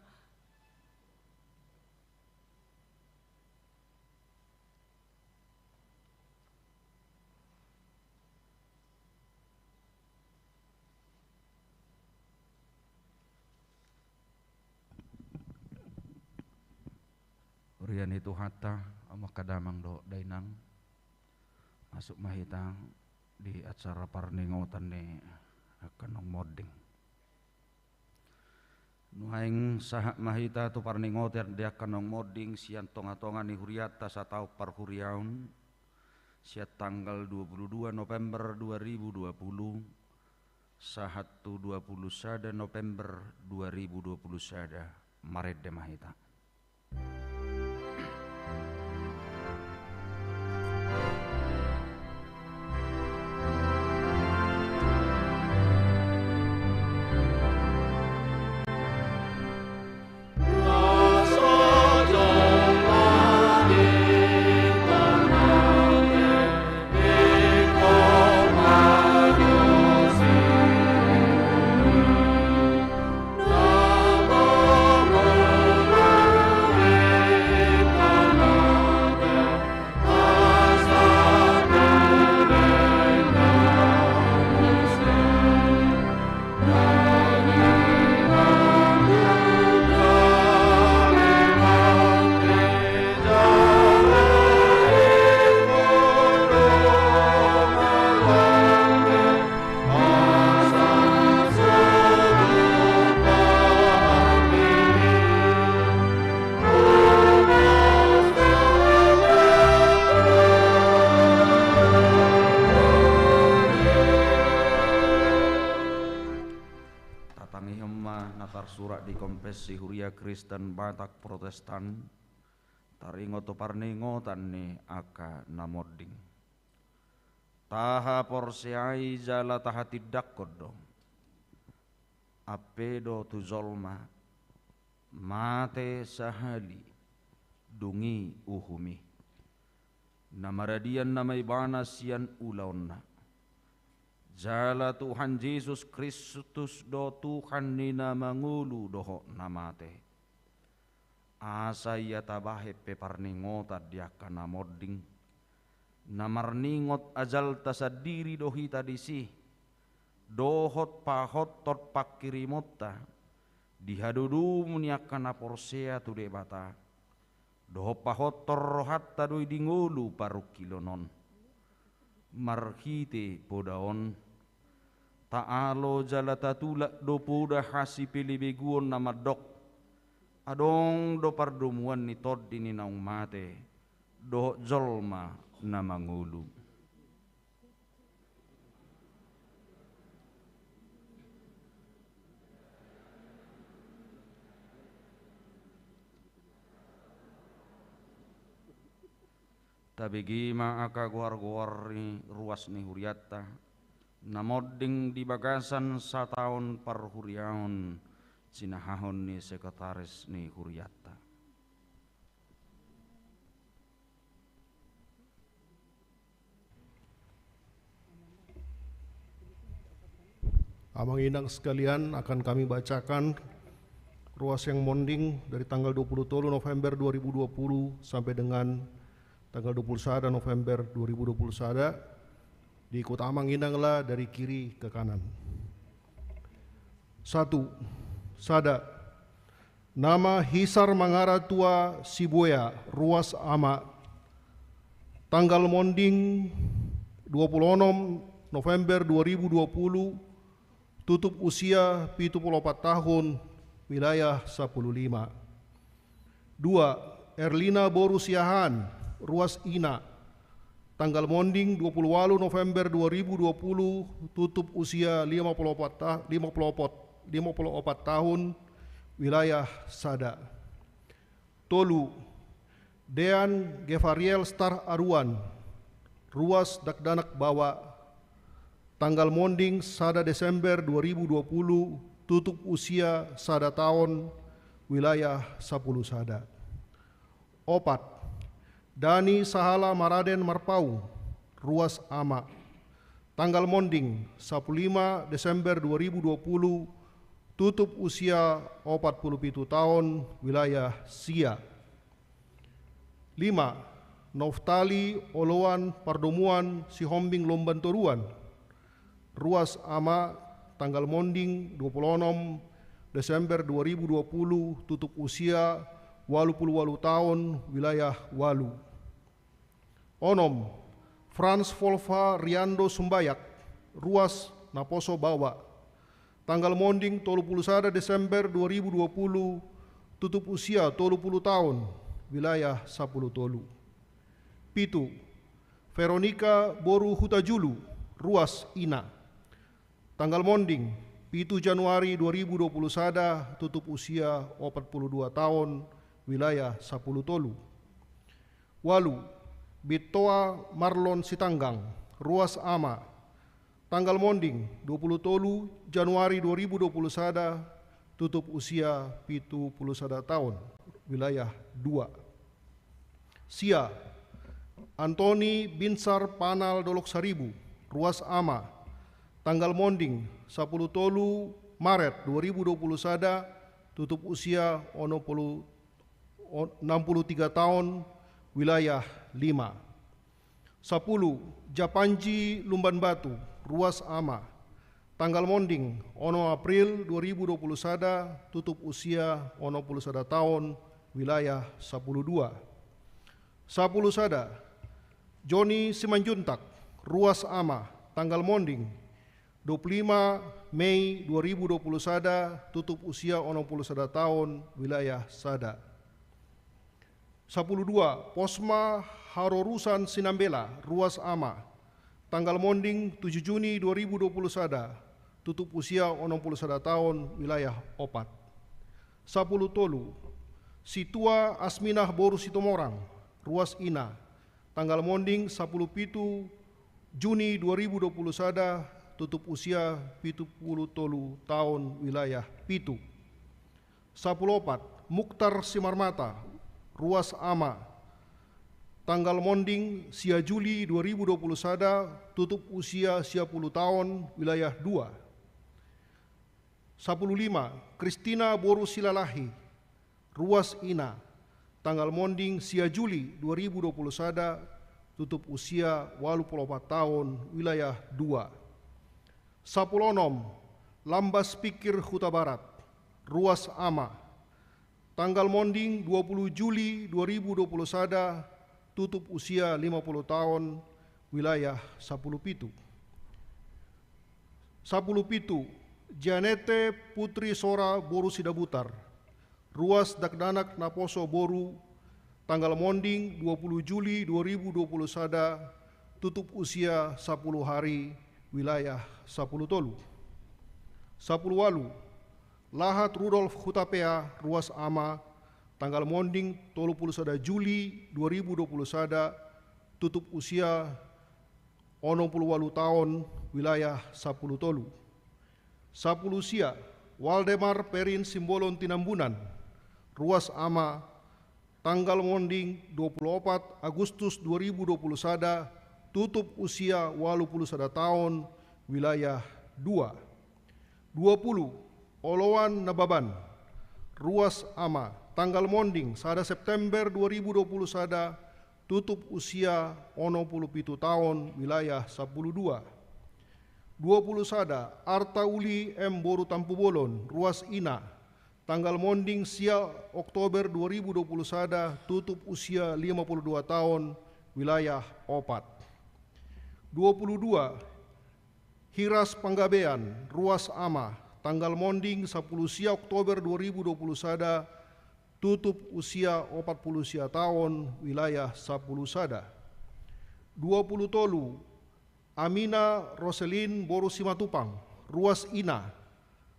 Huria ni Tuhanta, amang, damang dohot dainang, masuk ma hita di acara parningotan ni angka naung monding. Nuaeng sahat ma hita tu parningotan di angka naung monding sian tonga-tonga ni huriata sataon parhuriaon, sian tanggal dua puluh dua November dua ribu dua puluh sahat tu dua puluh sada November dua ribu dua puluh sada, marende ma hita. Tatangihon ma na tarsurat di Konfessi Huria Kristen Batak Protestan, Taringot tu parningotan ni angka na monding. Tahaporseai jala tahatindangkon do. Ampe do tu jolma, mate sahali, dung i uhum i. Na maradian nama ibana sian ulaonna. Jala Tuhan Jesus Kristus do Tuhan ni na mangolu dohot na mate. Asa ia tabahen pe parningotan di angka na monding. Na marningot ajalta sandiri do hita disi. Dohot pahotton pangkirimonta. Di hadodomu ni angka na porsea tu Debata. Dohot pahotton rohanta do i di ngolu parungkilon on. Marhite poda on. Taalo jala tatulak do poda hasipelebeguon na mandok. Adong do pardomuan ni tondi ni naung mate. Dohot jolma na mangolu. Tabege ma angka goar-goar ni ruas ni hurianta, na monding di bagasan sataon parhuriaon sinahahon ni sekretaris ni hurianta. Amang inang sekalian, akan kami bacakan ruas yang monding dari tanggal dua puluh tolu November dua ribu dua puluh sampai dengan tanggal dua puluh sada November dua ribu dua puluh sada di kota amang inang lah dari kiri ke kanan. Satu, sada. Nama Hisar Mangaratua Sibuea, ruas ama. Tanggal monding dua puluh onom November dua ribu dua puluh, tutup usia pitu puluh opat tahun, wilayah sapuluh lima. Dua, Erlina boru Siahaan, ruas ina. Tanggal monding dua puluh walu November dua ribu dua puluh, tutup usia lima puluh opat ta-, lima puluh opat, lima puluh opat tahun, wilayah sada. Tolu, Dean Gevariel Star Aruan, ruas dakdanak baoa. Tanggal monding sada Desember dua ribu dua puluh, tutup usia sada taon, wilayah sapuluh sada. Opat, Dani Sahala Maraden Marpaung, ruas ama. Tanggal monding sapuluh lima Desember dua ribu dua puluh, tutup usia opat puluh pitu taon, wilayah sia. Lima, Noftali Oloan Pardomuan Sihombing Lumban Toruan. Ruas ama, tanggal monding dua puluh onom Desember dua ribu dua puluh, tutup usia walu puluh walu taon, wilayah walu. Onom, Frans Volva Riando Sumbayak, ruas naposo baoa. Tanggal monding tolu puluh sada Desember dua ribu dua puluh, tutup usia tolu puluh taon, wilayah sapuluh tolu. Pitu, Veronika boru Hutajulu, ruas ina. Tanggal monding pitu Januari dua ribu dua puluh sada, tutup usia opat puluh dua taon, wilayah sapuluh tolu. Walu, Bittoa Marlon Sitanggang, ruas ama. Tanggal monding dua puluh tolu Januari dua ribu dua puluh sada, tutup usia pitu puluh sada taon, wilayah dua. Sia, Antoni Binsar Panal Dolok Saribu, ruas ama. Tanggal monding sapuluh tolu Maret dua ribu dua puluh sada, tutup usia onom puluh, o-, enam puluh tiga taon, wilayah lima. Sapuluh, Japanji Lumban Batu, ruas ama. Tanggal monding onom April dua ribu dua puluh sada, tutup usia onom puluh sada taon, wilayah sapuluh dua. Sapuluh sada, Joni Simanjuntak, ruas ama. Tanggal monding dua puluh lima Mei dua ribu dua puluh sada, tutup usia onom puluh sada taon, wilayah sada. Sapuluh dua, Posma Harorusan Sinambela, ruas ama. Tanggal monding tujuh Juni dua ribu dua puluh sada, tutup usia onom puluh sada taon, wilayah opat. Sapuluh tolu, Situa Asminah boru Situmorang, ruas ina, tanggal monding sapuluh pitu Juni dua ribu dua puluh sada, tutup usia pitu puluh tolu taon, wilayah pitu. Sapuluh opat, Muktar Simarmata, ruas ama, tanggal monding sia Juli dua ribu dua puluh sada, tutup usia sia puluh taon, wilayah dua. Sapuluh lima, Kristina boru Silalahi, ruas ina, tanggal monding sia Juli dua ribu dua puluh sada, tutup usia walu puluh opat taon, wilayah dua. Sapuluh onom, Lambas Pikir Hutabarat, ruas ama, tanggal monding dua puluh Juli dua ribu dua puluh sada, tutup usia lima puluh taon, wilayah sapuluh pitu. Sapuluh pitu, Janete Putri Sora boru Sidabutar, ruas dakdanak naposo boru, tanggal monding dua puluh Juli dua ribu dua puluh sada, tutup usia sapuluh hari, wilayah sapuluh tolu. Sapuluh walu, Lahat Rudolf Hutapea, ruas ama, tanggal monding tolu puluh sada Juli dua ribu dua puluh sada, tutup usia onom puluh walu taon, wilayah sapuluh tolu. Sapuluh sia, Waldemar Perin Simbolon Tinambunan, ruas ama, tanggal monding dua puluh opat Agustus dua ribu dua puluh sada, tutup usia walu puluh sada taon, wilayah dua. Dua puluh, Oloan Nababan, ruas ama, tanggal monding sada September dua ribu dua puluh sada, tutup usia onom puluh pitu taon, wilayah sapuluh dua. Dua puluh sada, Arta Uli M boru Tampubolon, ruas ina, tanggal monding sia Oktober dua ribu dua puluh sada, tutup usia lima puluh dua taon, wilayah opat. Dua puluh dua, Hiras Panggabean, ruas ama, tanggal monding sapuluh sia Oktober dua ribu dua puluh sada, tutup usia opat puluh sia taon, wilayah sapuluh sada. Dua puluh tolu, Amina Roselin boru Simatupang, ruas ina,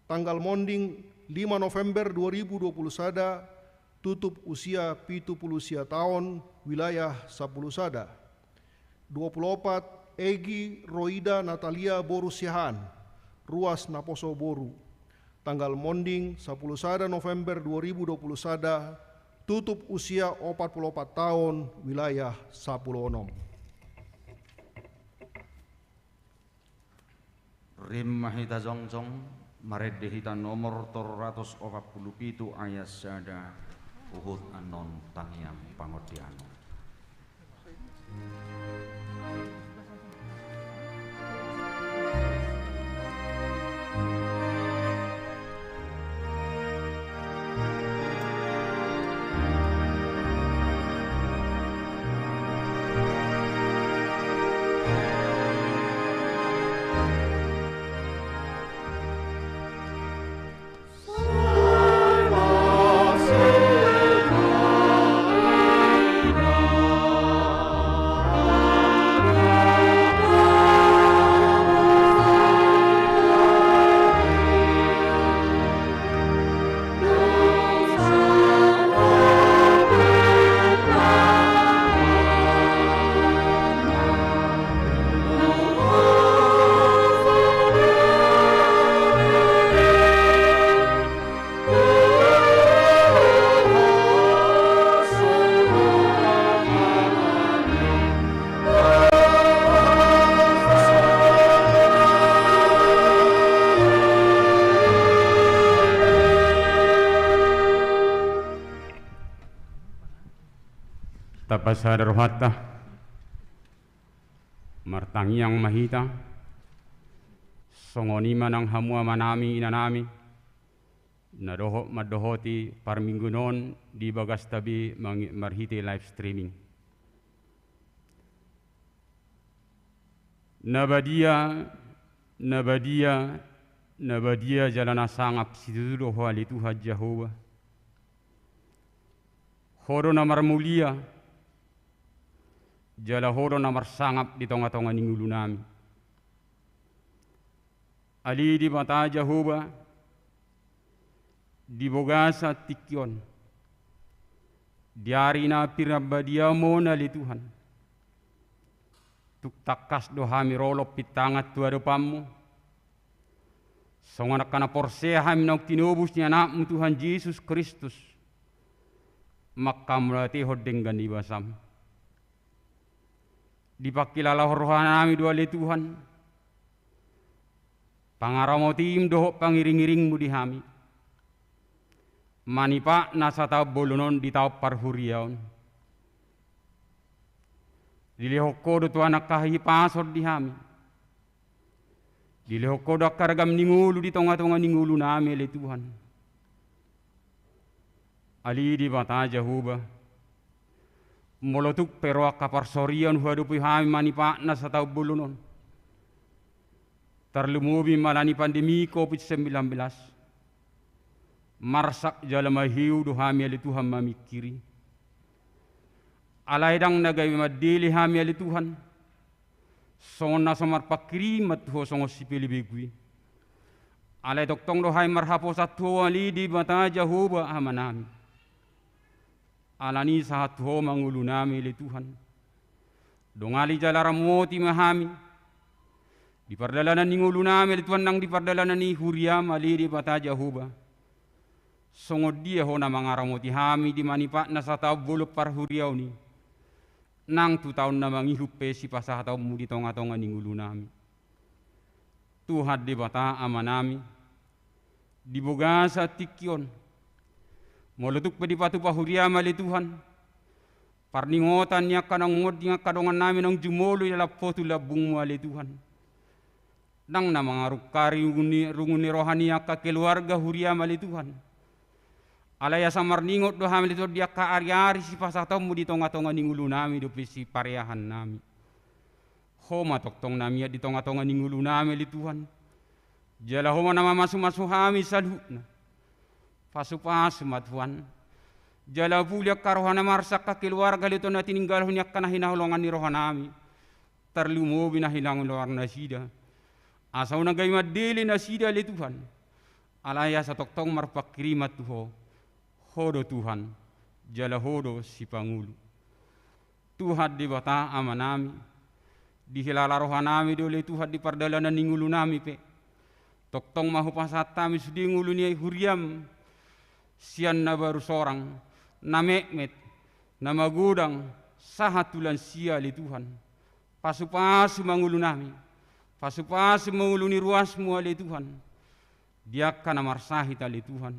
tanggal monding lima November dua ribu dua puluh sada, tutup usia pitu puluh sia taon, wilayah sapuluh sada. Dua puluh opat, Egi Roida Natalia boru Siahaan, ruas naposo boru, tanggal monding sapuluh sada November dua ribu dua puluh sada, tutup usia opat puluh opat taon, wilayah sapuluh onom. Rap ma hita jongjong, marende hita nomor tolu ratus opat puluh pitu ayat sada, huhut annon tangiang pangondian on. Tapasada rohanta, martangiang ma hita, songon i ma nang hamu amanami inanami, na dohot mandohoti parmingguon on di bagasta be mang-, marhite live streaming. Na badia, na badia, na badia jala na sangap situtu do Ho ale Tuhan Jahowa. Ho do na marmulia, jala Ho do na marsangap di tongatonga ni ngolunami. Ale Debata Jahowa, di bagasan tingki on, Di ari na pir na badiaon on ale Tuhan, tung tangkas do hami ro lompit tangan tu adopanMu. Songon angka na porsea hami naung tinobus ni AnakMu Tuhan Jesus Kristus, manghamauliatehon denggan ni basaM. Dipangkilalahon rohanami do ale Tuhan pangaramotiM dohot pangiringiringMu di hami. Manipat na sataon bolon on di taon parhuriaon. Dilehon Ho do Tuhan angka hahipason di hami. Dilehon Ho do angka ragam ni ngolu di tongatonga ni ngolunami ale Tuhan. Ale Debata Jahowa, molo tung pe ro angka parsorion huadopi hami manipat na sataon bolon on, tarlumobi ma ala ni pandemi Covid sembilan belas, marsak jala maheu do hami ale Tuhan mamingkiri. Alai ndang na gabe mandele hami ale Tuhan, songon na so marpangkirim ma tu Ho songon sipelebegu i. Alai tongtong do hami marhaposan tu Ho ale Debata Jahowa Amanami. Alani sahat tu Ho ma ngolunami ale Tuhan. Dongali jala ramoti ma hami di pardalanan ni ngolunami ale Tuhan nang di pardalanan ni huriaM ale Debata Jahowa. Songon dia Ho na mangaramoti hami di manipat na sataon bolon parhuriaon i, nang tu taon na mangihut pe sipasahatonMu di tongatonga ni ngolunami. Tuhan Debata Amanami, di bagasan tingki on, molo tung pe dipatupa huriaM ale Tuhan parningotan ni angka naung monding angka dongannami naung jumolo di dalan potu lambungMu ale Tuhan, ndang na mangarungkari rungu ni, rungu ni roha ni angka keluarga huriaM ale Tuhan. Alai asa marningot do hami ale Tuhan di angka ariari sipasahatonMu di tongatonga ni ngolunami dohot pe sipareahannami. Ho ma tongtong na mian di tongatonga ni ngolunami ale Tuhan. Jala Ho ma na mamasumasu hami saluhutna. Pasupasu ma Tuhan. Jala puli angka roha na marsak angka keluarga ale Tuhan na tininggalhon i angka na hinaholongan ni rohanami, tarlumobi na hinaholongan nasida. Asa unang gabe mandele nasida ale Tuhan. Alai asa tongtong marpangkiriman tu Ho. Ho do Tuhan, jala Ho do sipangolu. Tuhan Debata Amanami, dihilala rohanami do ale Tuhan di pardalanan ni ngolunami pe. Tongtong ma hupasahat hami sude ngolu ni huriaM, sian na baru sorang, na metmet, na magodang, sahat tu lansia ale Tuhan. Pasupasu ma ngolunami. Pasupasu ma ngolu ni ruasMu ale Tuhan. Di angka na marsahit ale Tuhan,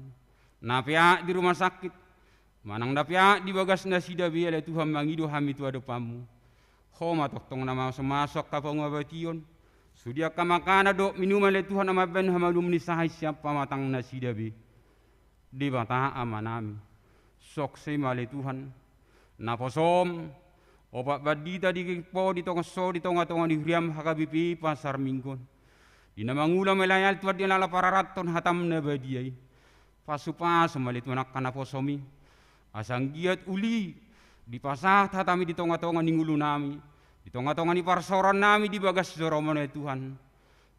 na peak di rumah sakit, manang na peak di bagas nasida be ale Tuhan, mangido hami tu adopanMu. Ho ma tongtong na mamasumasu angka pangubation, sude angka makanan dohot minuman ale Tuhan na mambahen hamalumon ni sahit sian pamatang nasida be. Debata Amanami, suksai ma ale Tuhan naposoM opat bandita di Gimpo di tonga so, di tongatonga ni huriaM H K B P I Pasar Minggu on, di na mangula ma i ale Tuhan di na laho pararathon hataM na badia i. Pasupasu ma ale Tuhan angka naposoMi, asa anggiat uli dipasahat hataMi di tongatonga ni ngolunami, di tongatonga ni parsaorannami di bagas joroM on ale Tuhan.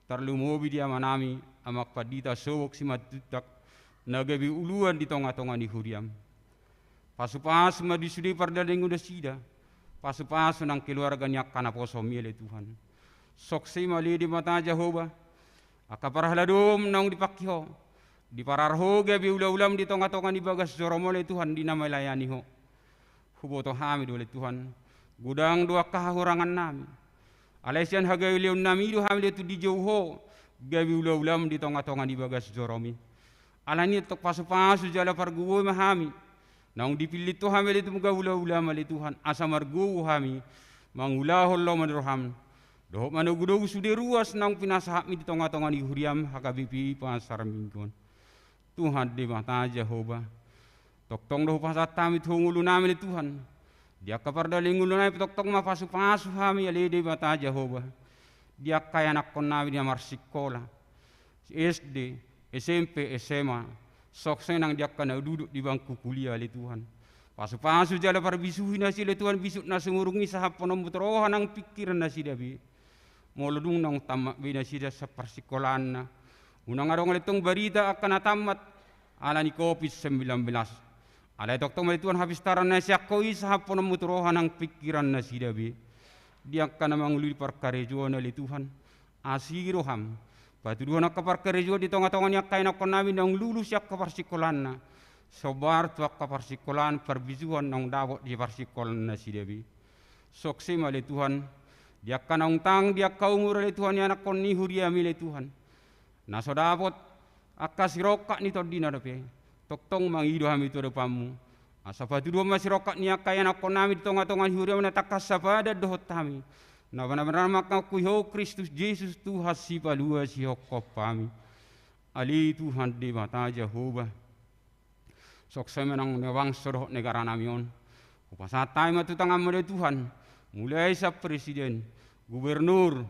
Tarlumobi di amanami Amang Pandita Sobok Simanjuntak, na gabe uluan di tongatonga ni huriaM. Pasupasu ma di sude pardalanan ni ngolu nasida. Pasupasu nang keluarga ni angka naposoMi ale Tuhan. Suksai ma ale Debata Jahowa angka parhaladoM naung dipangke Ho, diparara Ho gabe ulaulam di tongatonga ni bagas joroM on ale Tuhan di na melayani Ho. Huboto hami do ale Tuhan, godang do angka hahurangannami. Alai sian hagaleonnami do hami ale Tuhan dijou Ho gabe ulaulam di tongatonga ni bagas joroMi. Alani i tongtong pasupasu jala pargogoi ma hami naung dipillit Ho hami ale Tuhan gabe ulaulam ale Tuhan, asa margogo hami mangulahon lomo ni rohaM dohot manogunogu sude ruas naung pinasahatMi di tongatonga ni huriaM H K B P I Pasar Minggu on. Tuhan Debata Jahowa, tongtong do hupasahat hami tu Ho ngolunami ale Tuhan. Di angka pardalanan ni ngolunami tongtong ma pasupasu hami ale Debata Jahowa. Di angka ianakkonnami di na marsikola, S D, S M P, S M A, suksai nang di angka na duduk di bangku kuliah ale Tuhan. Pasupasu jala parbisuhi nasida ale Tuhan, bisuk na sumurung i sahathonon tu roha nang pingkiran nasida be. Molo dung naung tammat be nasida sian parsikolaanna, unang adong ale tong barita angka na tammat ala ni Covid sembilan belas. Alai tongtong ma ale Tuhan hapistaran na sian Ho i sahathonon-Mu tu roha nang pingkiran nasida be. Di angka na mangulahon parkarejoan ale Tuhan, asi roham. Patuduhon angka parkarejoan di tonga-tonga ni angka ianakkonnami naung lulus i angka parsingkolaanna. Somba tu angka parsingkolaan parbisuhon naung dapot di parsingkolaan nasida be. Sukses ma ale Tuhan. Di angka naung tang, di angka umur ale Tuhan ianakkon ni huriaMi ale Tuhan. Na so dapot angka sirongkap ni tondina dope. Tongtong mangido hami tu adopanMu. Asa patuduhon ma sirongkap ni angka ianakkonnami di tonga-tonga ni huriaMi na tangkas sapadan dohot hami. Na bana-bana mangakui Ho Kristus Jesus Tuhan sipalua sihophop hami. Ale Tuhan Debata Jahowa. Songon i ma nang na bangso dohot negaranami on. Hupasahat hami ma tu tanganMu ale Tuhan. Mulai sian presiden, gubernur,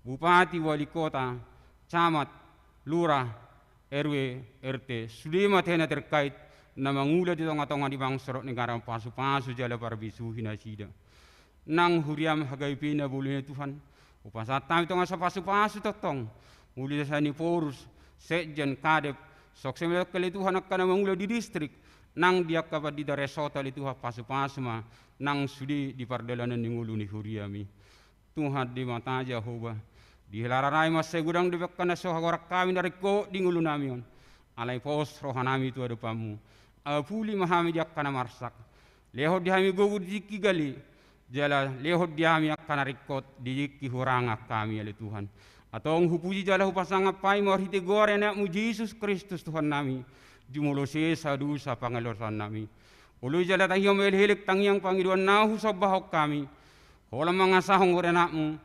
bupati, wali kota, camat, lurah, R W, R T, sude ma hita na terkait na mangula di tonga-tonga ni bangso dohot negara pasu-pasu jala parbisuhi nasida. Nang huriaM H K B P Napoli ale Tuhan. Hupasahat hami tu tanganMu asa pasu-pasu tongtong. Mulai sian Siporus, sekjen, kadep, songon i ma ale Tuhan angka na mangula di distrik. Nang di angka pandita resort ale Tuhan pasu-pasu ma. Nang sude di pardalanan ni ngolu ni huriaMi. Tuhan Debata Jahowa, dihilala nami ma sai godang dope angka na so hagoran hami na ringkot di ngolunami on. Alai pos rohanami tu adopanMu. Apuli ma hami di angka na marsak. Lehon di hami gogo di tingki gale. Jala lehon di hami angka na ringkot di tingki hurangan hami ale Tuhan. Antong hupuji jala hupasangap hami marhite goar ni AnakMu Jesus Kristus Tuhannami. Jumolo sesa dosa pangalosannami. Oloi jala tangihon ma elek-elek tangiang pangidoan na husombahon hami. Holan mangasahon goar ni AnakMu,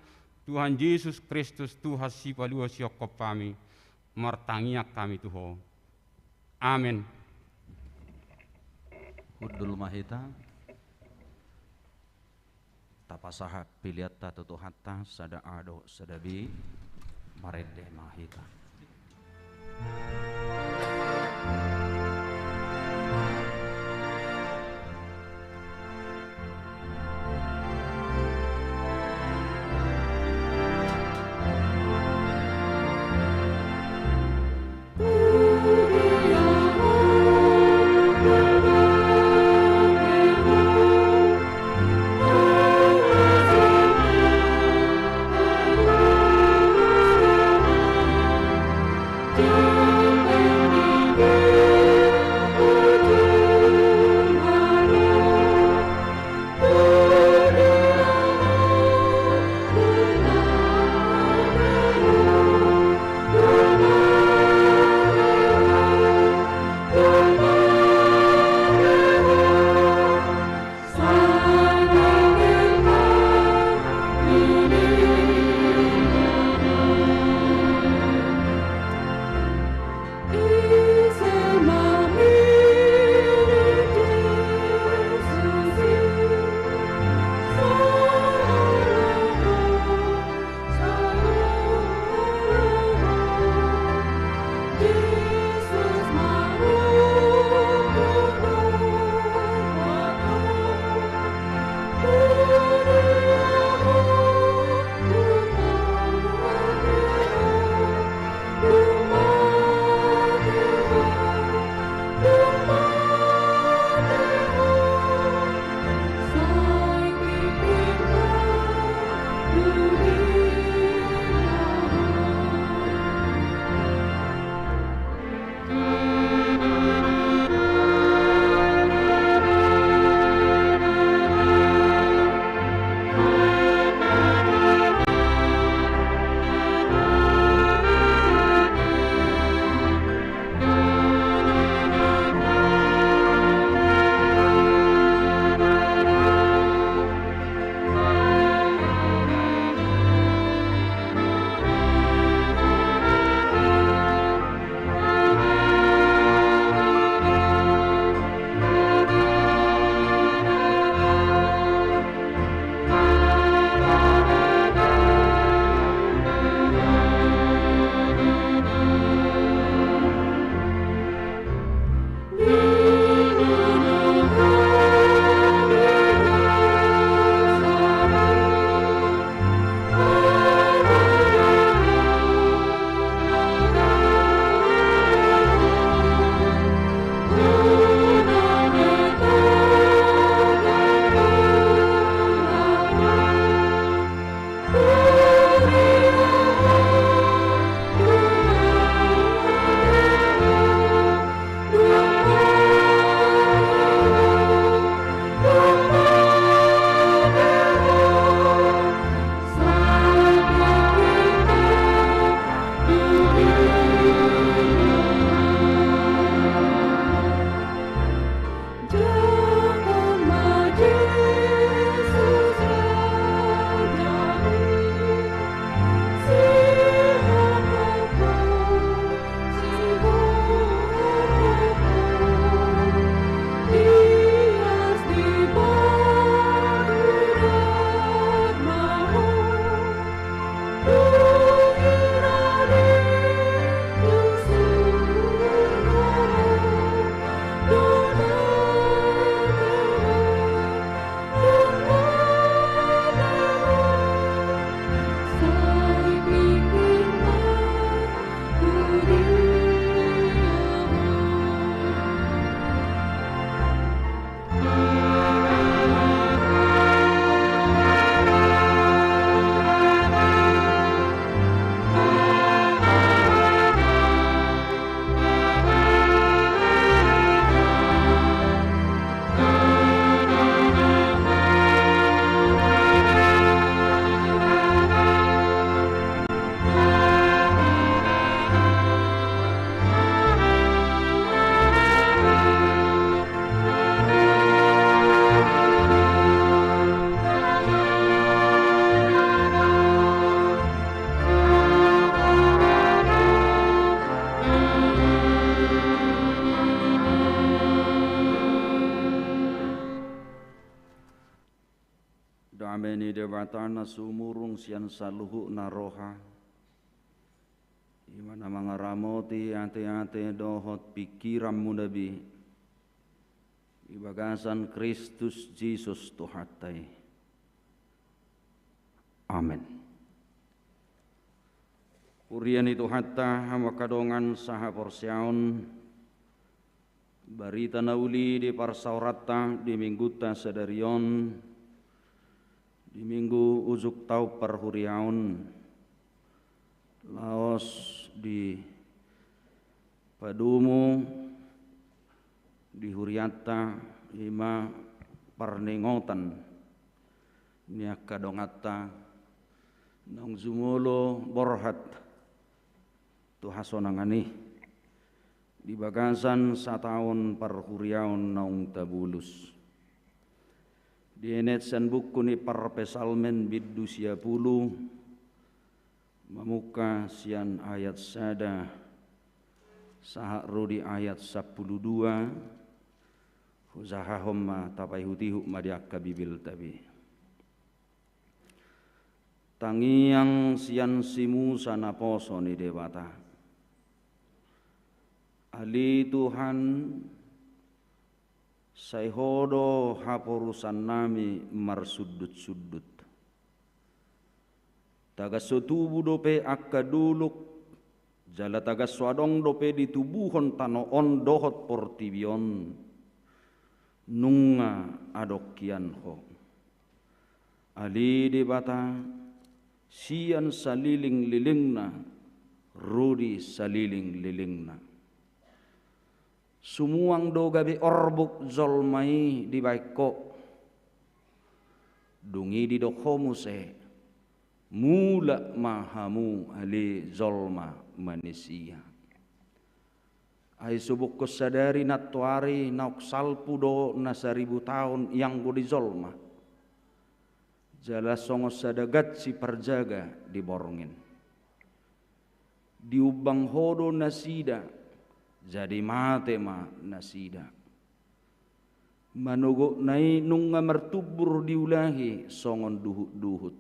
Tuhan Jesus Kristus, Tuhan sipalua sihophop hami, martangiang hami tu Ho. Amen. Hundul ma hita. Tapasahat peleanta tu Tuhanta, sada A dohot sada B, marende ma hita. Dame ni Debata na sumurung sian saluhutna roha, i ma na mangaramoti ateate dohot pingkiranmuna be, di bagasan Kristus Jesus Tuhanta i. Amen. Huria ni Tuhanta, hamu angka dongan sahaporseaon, barita na uli di parsaoranta di Minggunta sadari on, di Minggu ujung taon parhuriaon, laos dipadomu di hurianta i ma parningotan ni angka donganta naung jumolo borhat tu hasonangan i di bagasan sataon parhuriaon naung tabolus. Dienet sian buku ni Parpsalmen bindu sia pulu, mamungka sian ayat sada sahat ro di ayat sampulu dua. Hujahahon ma, tapaihutihut ma di angka Bibelta be. Tangiang sian si Musa naposo ni Debata. Ale Tuhan, sai Ho do haporusannami marsundutsundut. Tagan so tubu dope angka dolok, jala tagan so adong dope ditubuhon tano on dohot portibi on, nunga adong hian Ho. Ale Debata, sian salelenglelengna ro di salelenglelengna. Sumuang do gabe orbuk jolma i dibahen Ho. Dung i didok Ho muse, mulak ma hamu ale jolma manisia. Ai so bungkon sadari nantoari naung salpu do na saribu taon ianggo di jolma, jala songon sada gansi parjaga di borngin. Diumbang Ho do nasida, jadi mate ma nasida. Manogotna i nunga martumbur diulahi songon duhutduhut.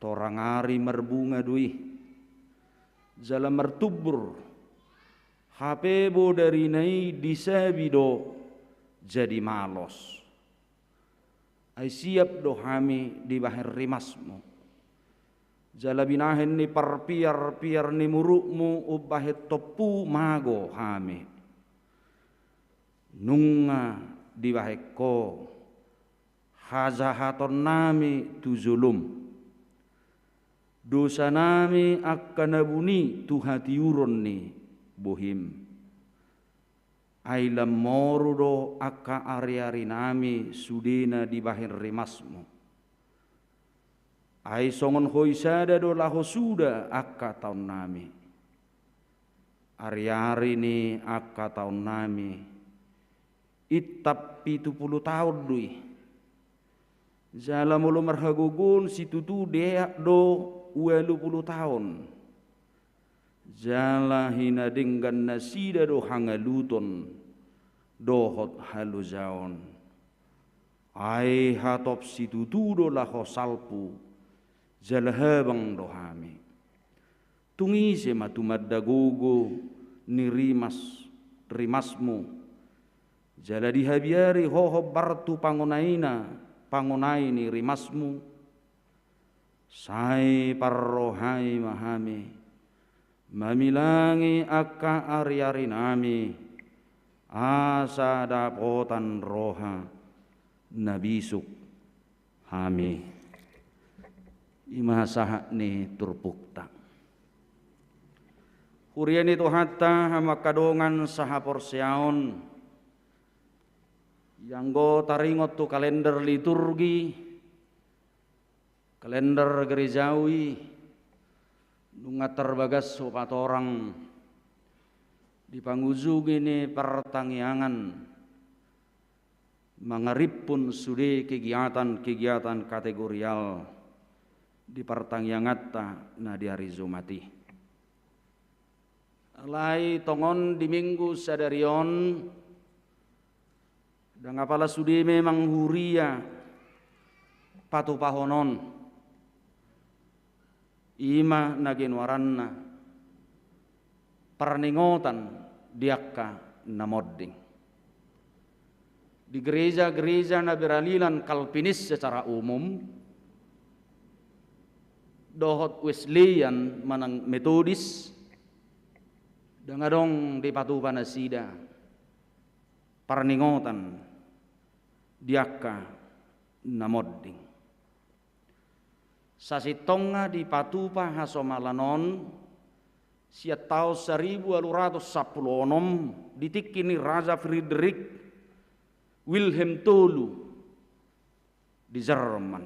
Torang ari marbunga do i, jala martumbur, hape bodarina i disabi do jadi malos. Ai siap do hami dibahen rimasmu. Jala binahen ni parpiarpiar ni murukmu umbahen tompu mago hami. Nunga dibahen Ho hajahatonnami tu jolom, dosanami angka na buni tu hatiuron ni bohim. Ai lam moru do angka ariarinami sudena dibahen rimasmu. Ai songon hoi sada do laho suda angka taonnami. Ariari ni angka taonnami intap pitu pulu taon do i. Jala molo marhagogoon situtu deak do ualu pulu taon. Jala hinadenggan nasida do hangaluton dohot halojaon. Ai hatop situtu do laho salpu, jala habang do hami. Tung ise ma tumanda gogo ni rimas, rimasmu, jala dihabiari Ho hombar tu pangonaina, pangonai ni rimasmu? Sai parrohai ma hami mamilangi angka ariarinami, asa dapotan roha na bisuk hami. I ma sahat ni turpukta. Huria ni Tuhanta, hamu angka dongan sahaporseaon, ianggo taringot tu kalender liturgi, kalender gerejawi, nunga tarbagas opat orang di pangujungi ni partangiangan, mangaripun sude kegiatan-kegiatan kategorial di partangianganta na di ari Jumat i. Alai tongon di Minggu sadari on, ndang apala sude memang huria, patupahonon, i ma na ginoaranna parningotan di angka na monding. Di gereja-gereja na beraliran Kalvinis secara umum, dohot Wesleyan manang Metodis, ndang adong dipatupa nasida parningotan di angka na monding. Sasintongna dipatupa hasomalan on sian taon saribu ualu ratus sampulu onom di tingki ni Raja Frederick Wilhelm tolu di Jerman.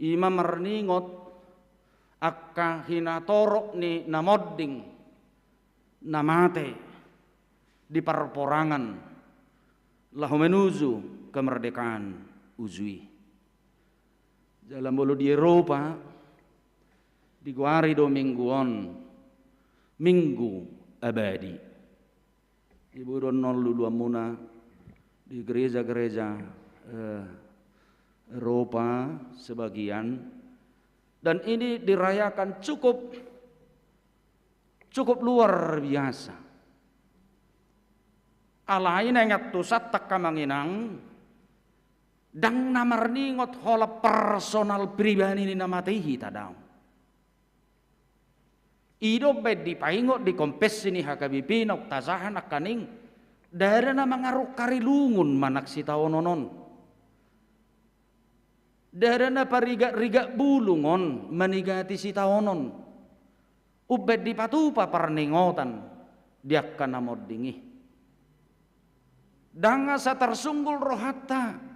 I ma marningot angka hinatorop ni na monding na mate di parporangan laho menuju kemerdekaan uju i. Jala molo di Eropa, digoari do minggu on Minggu Abadi. Ibu do nol luluan muna di gereja-gereja, eh, Eropa sebagian. Dan ini dirayakan cukup, cukup luar biasa. Alai na ingat tu santang angka amang inang, ndang na marningot holan personal pribadi ni na mate i hita, daong. I do umbaen dipaingot di konvensi ni H K B P naung tajaha nangkaning, ndada na mangarungkari lungun manang sitaonon on. Ndada na parigat-rigat bulung on manigati sitaonon. Umbaen dipatupa parningotan di angka na monding i. Ndang asa tarsunggul rohanta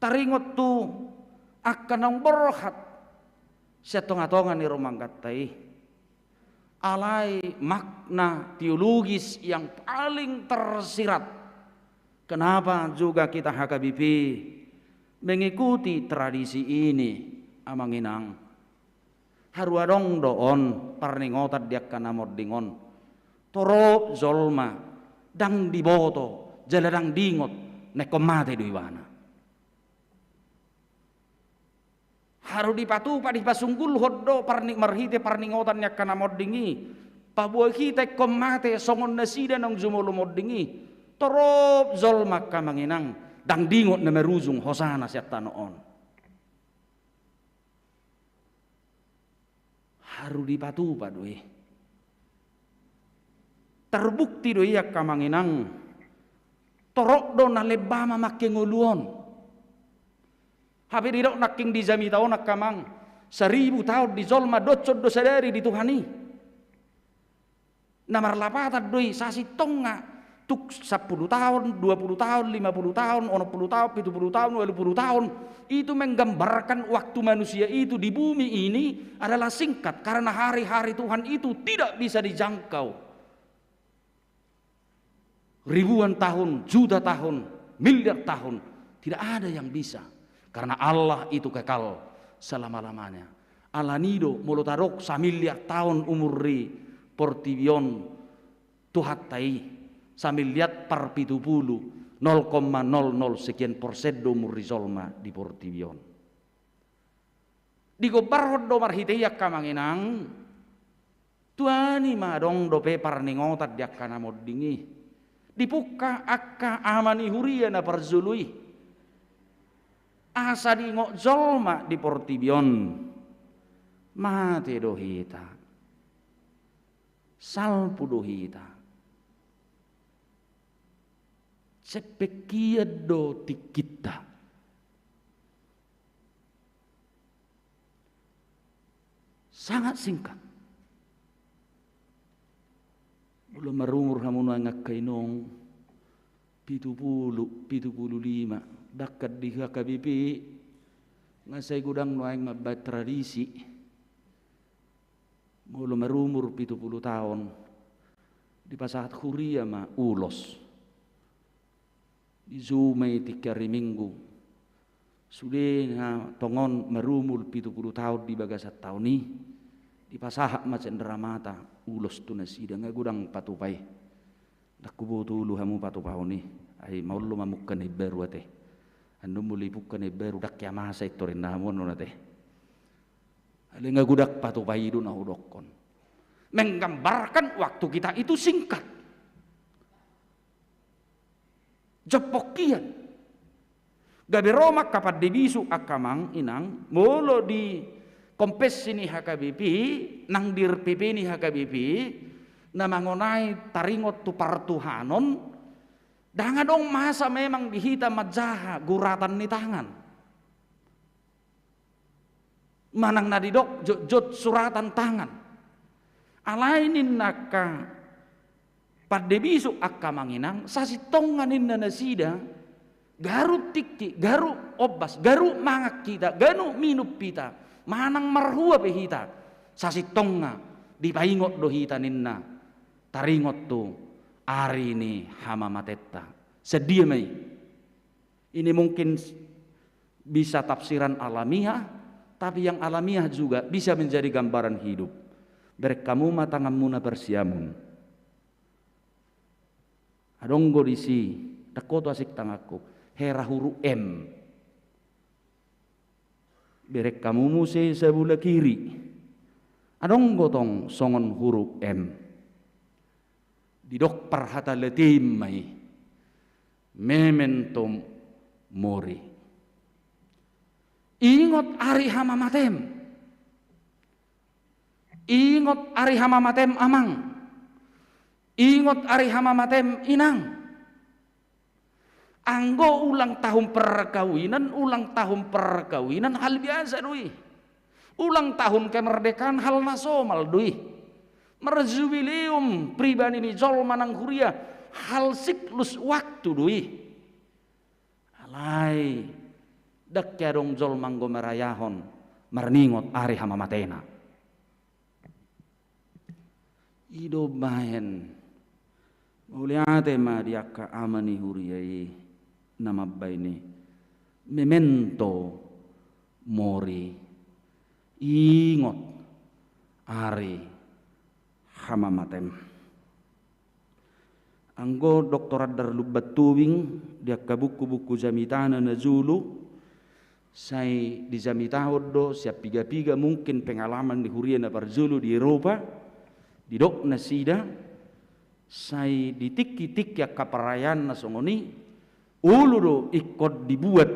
taringot tu angka naung borhat sian tonga-tonga ni rumangkanta i. Alai makna teologis yang paling tersirat, kenapa juga kita H K B P mengikuti tradisi ini, amang inang? Haru adong do on parningotan di angka na monding on. Torop jolma ndang diboto jala ndang diingot na ingkon mate do ibana. Haru dipatupa, dipasunggulhon do parni-, marhite parningotan ni angka na monding i. Paboa hita ingkon mate songon nasida naung jumolo monding i. Torop jolma, angka amang inang, ndang diingot na marujung hosana sian tano on. Haru dipatupa do i. Terbukti do i, angka amang inang. Torop do na lemba mamangke ngolu on. Hape didok nangkin di jamita on, angka amang, saribu taon di jolma, doshon do sadari di Tuhan i. Na marlapatan do i, sasintongna tung sampulu taon, dua pulu taon, lima pulu taon, onom pulu taon, pitu pulu taon, ualu pulu taon. Itu menggambarkan waktu manusia itu di bumi ini adalah singkat, karena hari-hari Tuhan itu tidak bisa dijangkau. Ribuan tahun, juta tahun, miliar tahun, tidak ada yang bisa. Karena Allah itu kekal selama-lamanya. Alani do, molo tadok samiliar taon umur ni portibi on, Tuhanta i, samiliar par pitu pulu, nol koma nol nol sekian persen do umur ni jolma di portibi on. Digombarhon do marhite i, angka amang inang, tuani ma adong dope parningotan di angka na monding i. Dipungka angka ama ni huria na parjolo i. Asa diingot jolma di portibi on, mate do hita. Salpu do hita. Sepengkian do tingkinta. Sangat singkat. Molo marumur hamu nuaeng, angka inong, pitu pulu, pitu pulu lima, dangkan di H K B P, nga sai godang nuaeng mambaen tradisi. Molo marumur pitu pulu taon, dipasahat huria ma ulos. Dijou ma i tingki ari Minggu. Sude na tongon marumur pitu pulu taon di bagasan taon i, dipasahat ma cenderamata ulos tu nasida, nga godang patupa i. Ndang huboto olo hamu patupahon i, ai maol do mamungka na imbaru ate. Annon molo ipungka na imbaru, ndang hea masa i torinna hamu annon ate. Alai nga godang patupa i do na hudokkon. Menggambarkan waktu kita itu singkat. Jompok hian. Gabe ro ma angka pande bisuk angka amang inang, molo di kompensi ni H K B P, nang di R P P ni H K B P, na mangonai taringot tu partuhanon, ndang adong masa memang di hita manjaha guratan ni tangan. Manang na didok jotjot suratan tangan. Alai ninna angka pande bisuk angka amang inang, sasintongna ninna nasida, garu tingki, garu ombas, garu mangan hita, garu minum hita, manang marhua pe hita, sasintongna dipaingot do hita ninna taringot tu ari ni hamamatenta. Sadia ma i? Ini mungkin bisa tafsiran alamiah, tapi yang alamiah juga bisa menjadi gambaran hidup. Bereng hamu ma tanganmuna parsiamun. Adong do disi, dang hotu asing tanganku, hera huruf M. Bereng hamu muse sabola kiri. Adong do tong songon huruf M. Didok parhata Latin ma i. Memento mori. Ingot ari hamamatem. Ingot ari hamamatem, amang. Ingot ari hamamatem, inang. Anggo ulang tahun perkawinan, ulang tahun perkawinan hal biasa do i. Ulang tahun kemerdekaan hal na somal do i. Marjubileum pribadi ni jolma nang huria hal siklus waktu do i. Alai ndang hea adong jolma anggo marayahon marningot ari hamamatena. I do umbahen. Mauliate ma di angka ama ni huria i na mambahen i. Memento mori. Ingot ari hamamatem. Anggo doktor Andar Lumban Tobing di angka buku-buku jamitana na jolo, sai dijamitahon do sian piga-piga mungkin pengalaman ni huria na parjolo di Eropa, didok nasida, sai di tingki-tingki angka perayaan na songon i, olo do ingkon dibuat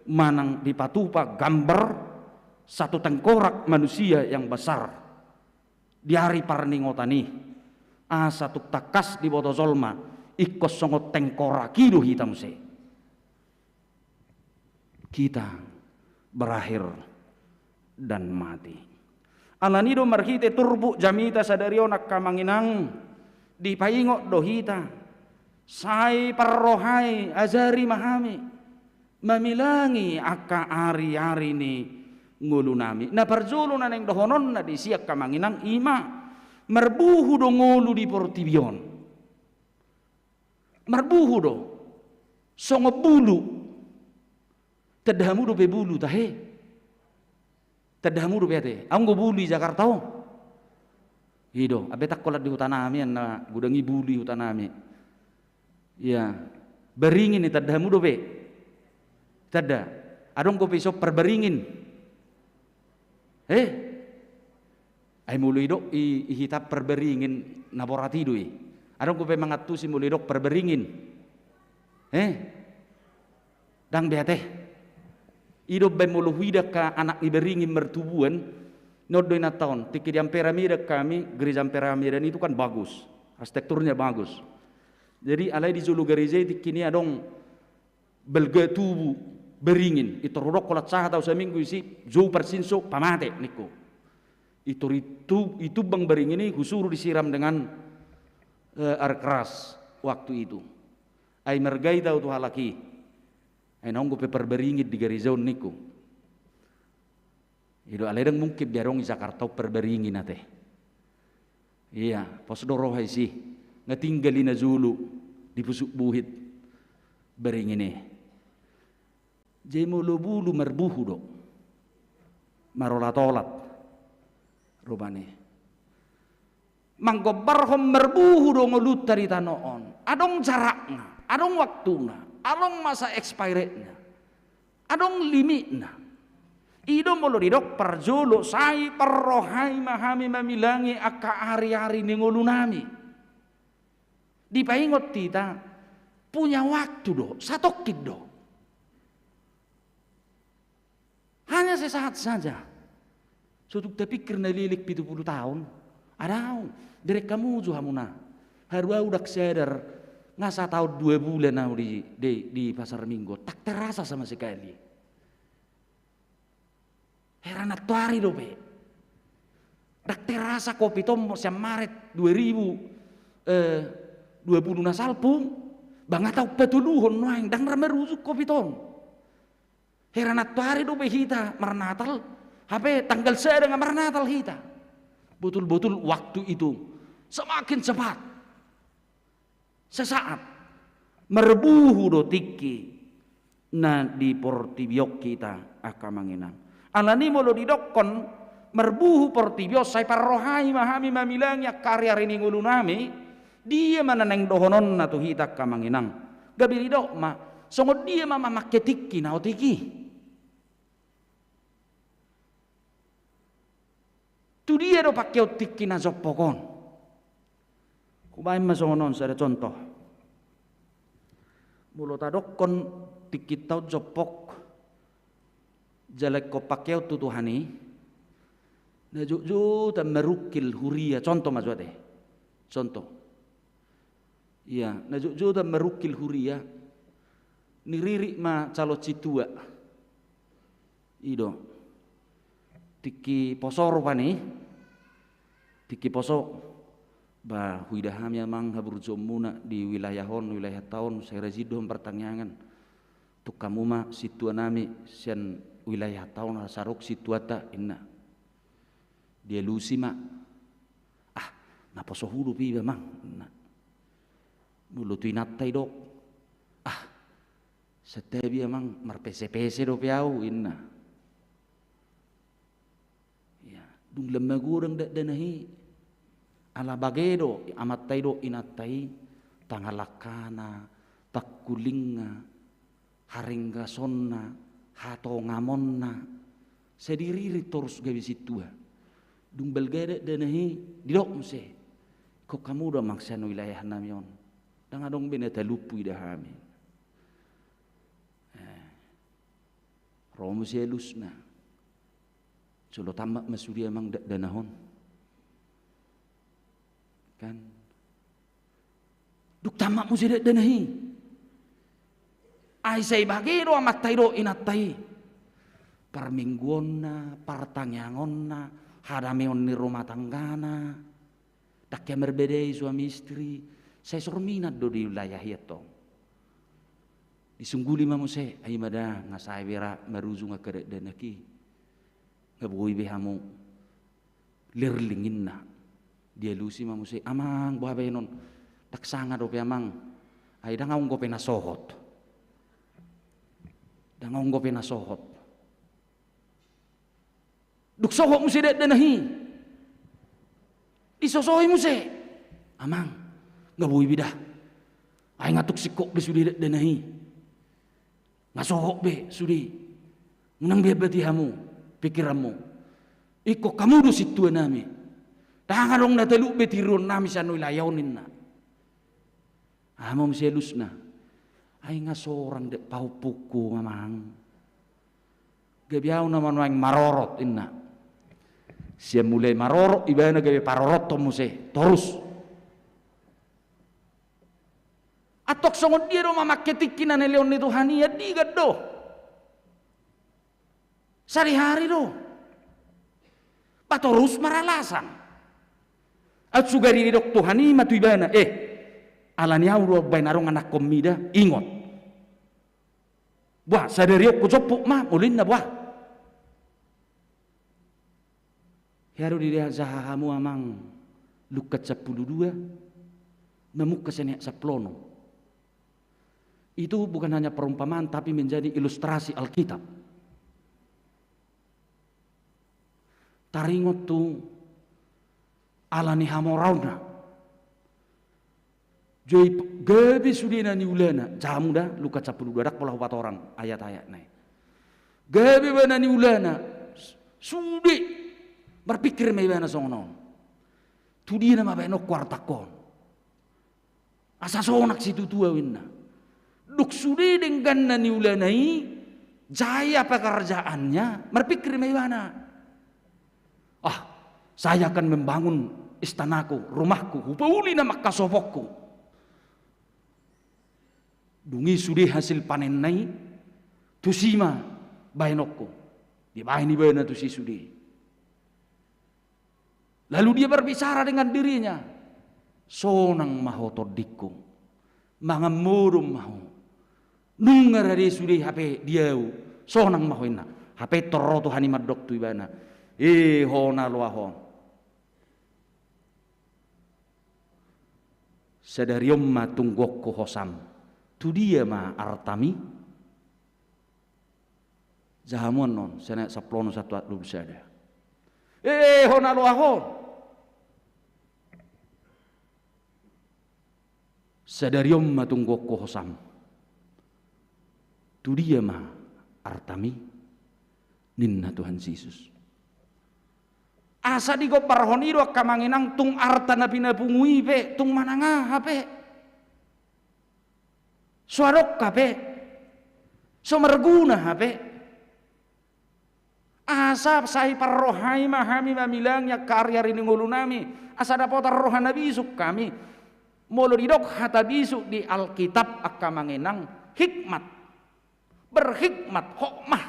manang dipatupa gambar satu tengkorak manusia yang besar. Di ari parningotan i, asa tung tangkas diboto jolma, ingkon songon tengkorak i do hita muse. Kita berakhir dan mati. Alani do marhite turpuk jamita sadari on angka amang inang, dipaingot do hita, sai parrohai, ajari ma hami mamilangi angka ari-ari ni ngolunami. Na parjolo na naeng dohononna disi angka amang inang i ma, marbuhu do ngolu di portibi on. Marbuhu do. Songon bulu. Tanda hamu dope bulu tahe. Tanda hamu dope ate. Adong do bulu i Jakarta on. I do, ampe tangkolan di hutanami, na godang i bulu i hutanami. Ia, beringin i tanda hamu dope. Tanda. Adong dope ison parberingin. Eh? Ai molo idok i, i hita parberingin na borat i do i. Adong dope mangantusi molo idok parberingin. Eh? Ndang be ate. I do umbahen molo huida angka anak ni beringin martubuan, na on do inanta on, tingki di Ampera Medan kami, gereja Ampera Medan itu kan bagus, arsitekturnya bagus. Jadi alai di jolo gereja i tingki ni adong balga tubu beringin, pintor hudok holan sahat au saminggu disi, jou parsinso, pamate ningku. Pintor itu, itumbang beringin i, husuru disiram dengan eh, air keras waktu itu. Ai margait au tu halak i. Ai naung dope parberingin di gereja on ningku. I do alai ndang mungkin be adong i Jakarta on parberingin ate. Ia, pos do roha disi. Nga tinggal i na jolo di Pusuk Buhit beringin i. Jadi molo bulu marbuhu do. Marolat-olat. Rupani. Manggombarhon marbuhu do ngolunta di tano on. Adong jarakna, adong waktuna, adong masa expiredna. Adong limitna. I do molo didok parjolo, sai parrohai ma hami mamilangi angka ari-ari ni ngolunami. Dipaingot hita, punya waktu do, satongkin do. Hanya sesaat saja. So tung tapikir na lilik pitu pulu taon, adong, derek hamu jo hamuna. Haru au ndang sadar, nga sataon dua bulan au di, di, di Pasar Minggu, tak terasa sama sekali. Heran, antoari dope. Ndang terasa Covid on sian Maret dua ribu, eh, dua pulu na salpu, ba nga taon patoluhon nuaeng, ndang ra marujung Covid on. Heran, antoari dope hita marnatal, hape tanggal sada nga marnatal hita. Botul-botul waktu itu semakin cepat. Sesaat. Marbuhu do tingki na di portibi on hita, angka amang inang. Alani molo didokkon marbuhu portibi on, sai parrohai ma hami mamilangi angka ari-ari ni ngolunami, dia ma na naeng dohononna tu hita, angka amang inang? Gabe didok ma, songon dia ma mamangke tingki na otik i? Tu dia do pangkeon tingki na jompok on? Hubaen ma songon on sada contoh. Molo tadokkon tingkinta on jompok, jala ingkon pangkeon tu Tuhan i, na jotjot marungkil huria, contoh ma jo ate. Contoh. Ia, na jotjot marungkil huria, niririt ma calon sintua. I do. Tingki poso rupani. Tingki poso. Ba, huida hami amang haburjuonmuna di wilayah on, wilayah ta on, sai rajin do hamu partangiangan. Tung hamu ma sintuanami sian wilayah ta on, asa adong sintuanta, inna. Dialusi ma. Ah, na poso huhut dope iba, amang, inna. Molo tu inanta didok. Ah, santabi amang, marpesepese dope au, inna. Ia, dung lam magodang dakdanak i, ala bage do amanta i dohot inanta i, tangkas langkana, tangkulingna, harenggasonna, hatongamonna, sai diririt torus gabe sintua. Dung balga dakdanak i, didok muse, ingkon hamu do amang sian wilayahnami on. Ndang adong be na talup huida hami. Eh, ro muse alusna. Jolo tammat ma sude amang dakdanak on. Kan? Dung tammat muse dakdanak i. Ai sai bage do amanta i dohot inanta i. Parmingguonna, partangiangonna, hadameon ni rumah tanggana. Ndang hea marbadai suami istri, sai sorminan do di wilayah i antong. Disungguli ma muse, ai ma da, nga sae be ra marujung angka dakdanak i. Nga boi be hamu lirling, inna. Dialusi ma muse, amang, boha baenon? Ndang sanga dope amang. Ai ndang adong dope na sohot. Ndang adong dope na sohot. Dung sohot muse dakdanak i. Disosoi muse. Amang, nga boi be da. Ai nga tung singkop be sude dakdanak i. Nga sohot be sude. Unang be ambati hamu pikiranmu. Ingkon hamu do sintuanami. Ndang adong na talup be tiruonnami sian wilayah on, inna. Aha ma muse alusna? Ai nga sorang do pahompungku, amang. Gabe au nama nuaeng marorot, inna. Sian mulai marorot ibana gabe parorothon muse torus. Antong songon dia do mamangke tingki na nilehon ni Tuhan i? Andigan do. Sadihari do. Ba torus maralasan. Ai sugari didok Tuhan i ma tu ibana, eh, alani au do umbaen adong anakkonmi da, ingot. Boha, sadari on hujomput ma, molo inna boha. Hea do dijaha hamu amang Lukas sampulu dua, mamungka sian ayat sampulu onom. Itu bukan hanya perumpamaan, tapi menjadi ilustrasi Alkitab. Taringot tu ala ni hamoraonna. Jadi gabe sude na niulana, jaha hamu da, Lukas sampulu dua, ndang pola hupatorang ayat-ayatna i. Gabe ibana niulana, sude marpingkir ma ibana songon on. Tu dia nama baenonku artangkon? Asa sonang situtu au inna. Dung sude dengganna niulana i, jaya pekerjaannya, marpingkir ma ibana. Ah, saya akan membangun istanaku, rumahku, hupauli nama angka soponku. Dung i sude hasil panenna i, tusi ma baenonku. Dibaen ibana tusi sude. Lalu dia berbicara dengan dirinya, sonang ma ho tondingku, mangan modom ma ho. Nunga rade sude hape di au, sonang ma ho inna. Hape tor ro Tuhan i mandok tu ibana, e ho na loas on. Sadari on ma tunggonku hosam. Tu dia ma artam i? Jaha hamu annon, sian ayat sampulu onom sahat tu ayat dua pulu sada. E ho na loas on. Sadari on ma tunggonku hosam. Tu dia ma artam i? Ninna Tuhan Jesus. Asa digombarhon i do angka amang inang, tung arta na pinapungu i pe, tung manang aha pe, so adong hape, so marguna hape. Asa sai parrohai ma hami mamilangi angka ariari ni ngolunami, asa dapotan roha na bisuk hami. Molo didok hata bisuk di Alkitab angka amang inang, hikmat, berhikmat, hokmah.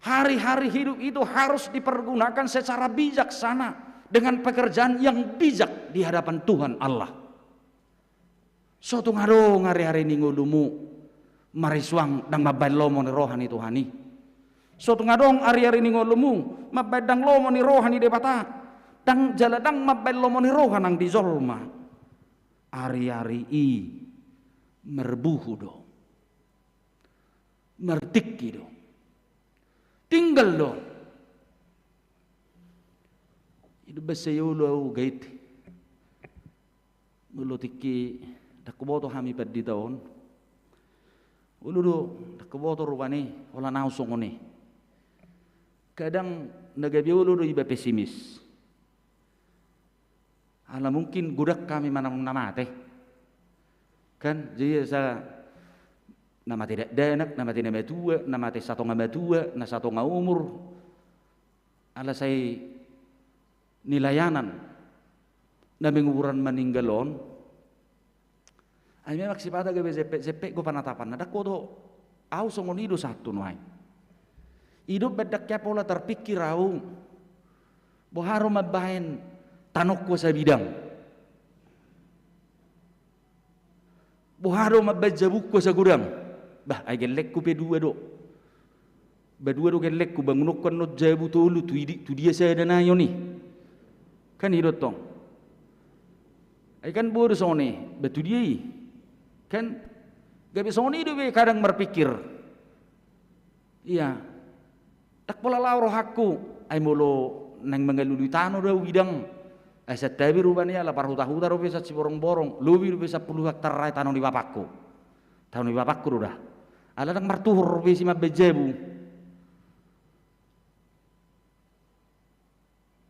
Hari-hari hidup itu harus dipergunakan secara bijaksana dengan pekerjaan yang bijak di hadapan Tuhan Allah. So tung adong ariari ni ngolumu marisuang ndang mambaen lomo ni roha ni Tuhan i. So tung adong ariari ni ngolumu mambaen ndang lomo ni roha ni Debata, ndang jala ndang mambaen lomo ni roha nang di jolma. Ariari i marbuhu do. Martingki do. Tinggal do. I do basa i olo au gait. Molo tingki ndang huboto hami pandita on. Olo do, ndang huboto rupani, holan au songon i. Kadang na gabe olo do iba pesimis. Ala mungkin godang hami manang na mate. Kan, jadi asa na mate dakdanak, na mate na matua, na mate satonga matua, na satonga umur. Ala sai nilayanan na menguburan maninggal on. Ai memang sipata gabe jempek-jempek do panatapanna, ndang huboto au songon i do sahat tu nuaeng. I do umbaen ndang hea pola tarpingkir au, boha do mambaen tanongku asa bidang. Boha do mambaen jabungku asa godang. Bah, ai gellengku pe dua do. Ba dua do gellengku, bangunonku annon jabu tolu, tu i di, tu dia sada nai on i. Kan i do tong. Ai kan boha do songon i, ba tu dia i. Kan gabe songon i do be kadang marpingkir. Ia. Ndang pola laho rohangku, ai molo naeng mangalului tano do au bidang. Ai santabi rupani ala parhuta-huta dope siborong-borong, lobi dope sampulu hektar ai tano ni bapakku. Tano ni bapakku do da. Ala ndang martuhor dope si mambaen jabu.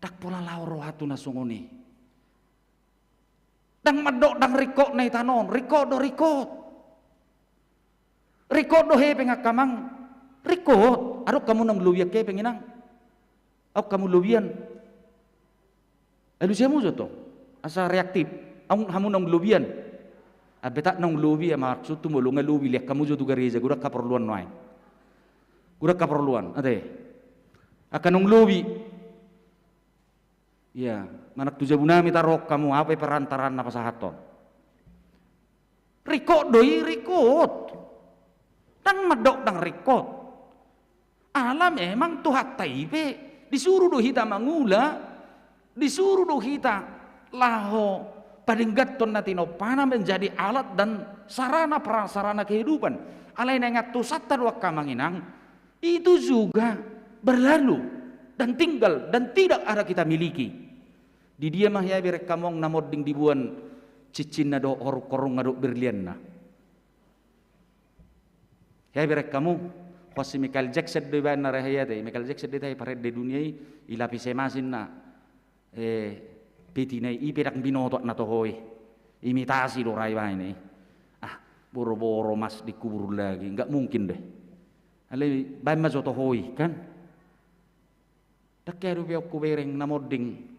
Ndang pola laho roha tu na songon i. Ndang mandok ndang ringkot na i tano on, ringkot do ringkot. Ringkot do hepeng angka amang, ringkot. Adong hamu naung lobian hepeng inang? Adong hamu lobian? Alusi hamu jo tong, asa reaktif. Adong hamu naung lobian? Ampe tak naung lobi, maksudhu molo nga lobi lean hamu jo tu gareja, godang haporluan nuaeng. Godang haporluan, ate. Angka naung lobi. Ia, manang tu jabunami taruhon hamu, aha pe perantaraan na pasahathon. Ringkot do i, ringkot. Ndang mandok ndang ringkot. Ala memang Tuhanta i pe, disuru do hita mangula, disuru do hita laho padengganhon na tinompana menjadi alat dan sarana prasarana kehidupan. Alai na ingathon santa do angka amang inang, itu juga berlalu dan tinggal dan tidak ada kita miliki. Di dia ma hea bereng hamu na monding diboan cincinna dohot horung-horungna dohot berlianna? Hea bereng hamu, hoan si Michael Jackson do ibaen na rahe i ate, Michael Jackson do i tahe parende dunia i, ilapisi ma sinna, eh, petina i, i pe ndang binoto na toho i. Imitasi do ra ibaen i. Ah, boro-boro mas dikubur lagi, nggak mungkin deh. Alai baen ma jo toho i, kan? Ndang hea dope on hubereng na monding.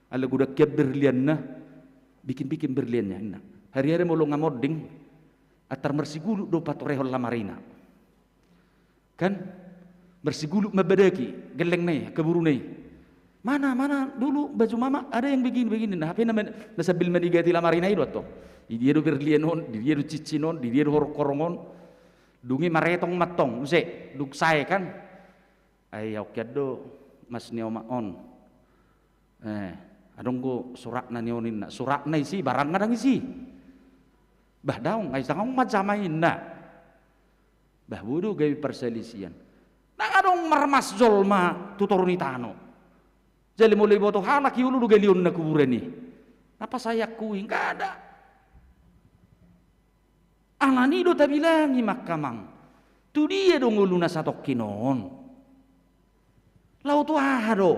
Ala godang hian berlianna, bikin-bikin berliannya, inna. Hari-hari molo nga monding, antar marsigulu do patorehon lamarina. Kan? Marsigulu mambadaki, gellengna i, angka boruna i. Mana, mana dulu baju mama, ada yang begini, begini. Nah, hape na man-, na sambil manigati lamarina i do antong. Di dia do berlian on, di dia do cincin on, di dia do horong-horong on. Dung i maretong ma antong, muse, dung sae, kan? Ai ahu hian do, mas ni omak on. Eh, adong do suratna ni on, inna. Suratna isi, barangna ndang isi. Bah, daong, ai sangkang ma jama, inna. Bah, boi do gabe parsalisian. Ndang adong marmas jolma tu toru ni tano. Jadi molo diboto halak, i olo do galionna kuburan i. Napa saya akui, nggak ada. Alani do tabilangi ma angka amang. Tu dia do ngolu na satongkin on? Laho tu aha do?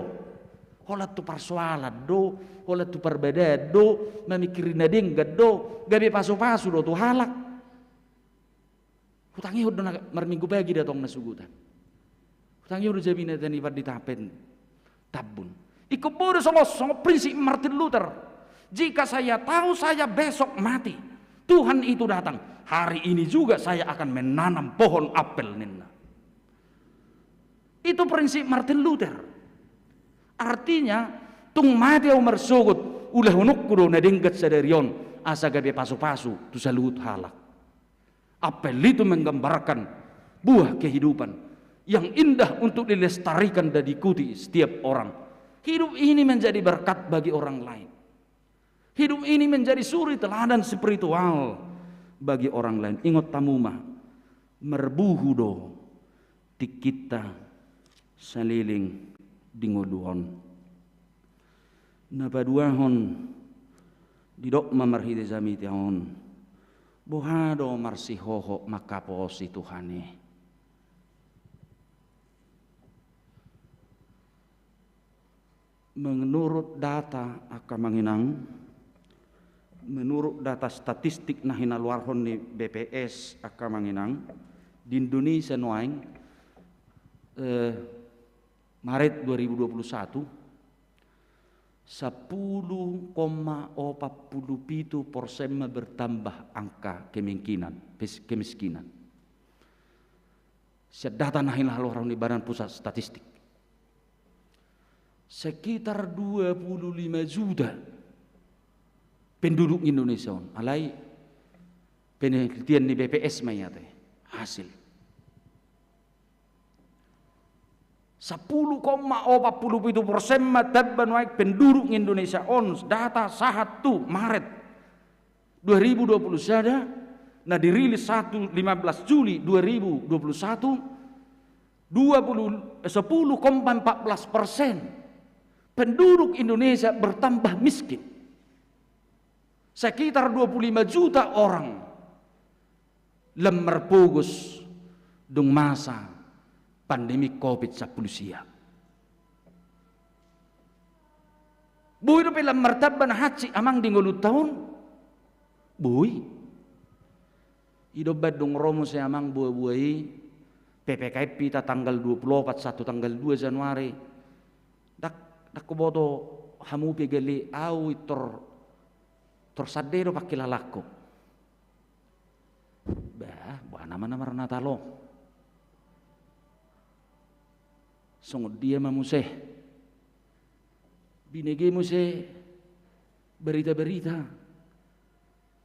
Holan tu parsoalan do, holan tu parbadaan do, mamingkiri na denggan do, gabe pasu-pasu do tu halak. Hutangihon do na marminggu pagi do antong na sugutan. Hutangihon do jabineta ni pandita Pen Tambun. Ingkon boi do songon, songon prinsip Martin Luther. Jika saya tahu saya besok mati, Tuhan itu datang, hari ini juga saya akan menanam pohon apel, ninna. Itu prinsip Martin Luther. Artinya, tung mate ahu marsogot, ulahononku do na denggan sadari on, asa gabe pasu-pasu tu saluhut halak. Apel itu menggambarkan buah kehidupan yang indah untuk dilestarikan dan diikuti setiap orang. Hidup ini menjadi berkat bagi orang lain. Hidup ini menjadi suri teladan spiritual bagi orang lain. Ingot hamu ma, marbuhu do tingkinta saleleng di ngolu on. Na paduahon, didok ma marhite jamita on, boha do marsihohot mangkaposi Tuhan i? Menurut data angka amang inang, menurut data statistik na hinaluarhon ni B P S angka amang inang, di Indonesia nuaeng, eh, Maret dua ribu dua puluh satu, sepuluh koma opat puluh pitu persen ma bertambah angka kemungkinan, pes-, kemiskinan. Sian data na hinaluarhon ni Badan Pusat Statistik. Sekitar dua puluh lima juta penduduk Indonesia on. Alai penelitian ni B P S ma i ate. Hasil. Sepuluh koma opat puluh pitu persen ma tamba nuaeng penduduk Indonesia on, data sahat tu Maret dua ribu dua puluh sada, na dirilis satu, lima belas Juli dua ribu dua puluh satu, dua puluh, eh, sepuluh koma empat belas persen penduduk Indonesia bertambah miskin. Sekitar dua puluh lima juta orang lam marpogos dung masa pandemi covid sampulu sia. Boi dope lam martamba na hansit amang di ngolunta on? Boi. I do umbaen dung ro muse amang buabua i, P P K M hita tanggal dua puluh opat sahat tu tanggal dua Januari. Ndang, ndang huboto hamu pe gale, ahu i tor, tor sande do pangkilalangku. Bah, boha nama na marnatal on? Songon dia ma muse? Binege muse berita-berita.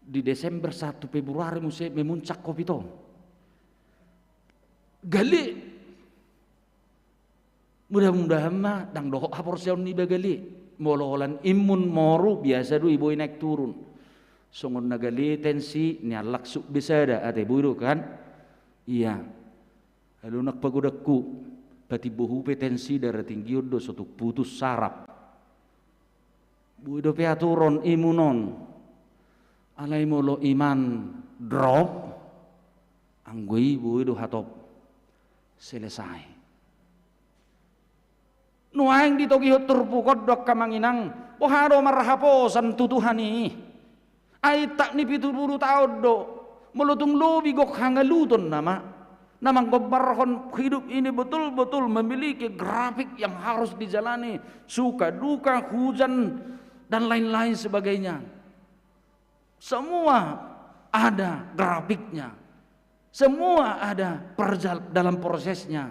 Di Desember sahat tu Februari muse memuncak covid on. Gale. Mudah-mudahan ma ndang dohot haporseaon niba gale. Molo holan imun moru biasa do i boi naek turun. Songon na gale tensi, nian langsung be sada ate, boi do kan? Ia. Halo anak pagodangku, patimbohu pe tensi, darah tinggi on do so tung putus saraf. Boi dope aturon imun on. Alai molo iman drop, Anggo i boi do hatop selesai. Nuaeng ditogihon turpuk on do angka amang inang, boha do marhaposan tu Tuhan i. Ai tap ni pitu pulu taon do, molo tung lobi gok hangaluton nama, na manggombarhon hidup ini betul-betul memiliki grafik yang harus dijalani, suka duka, hujan, dan lain-lain sebagainya. Semua ada grafiknya. Semua ada perjal-, dalam prosesnya.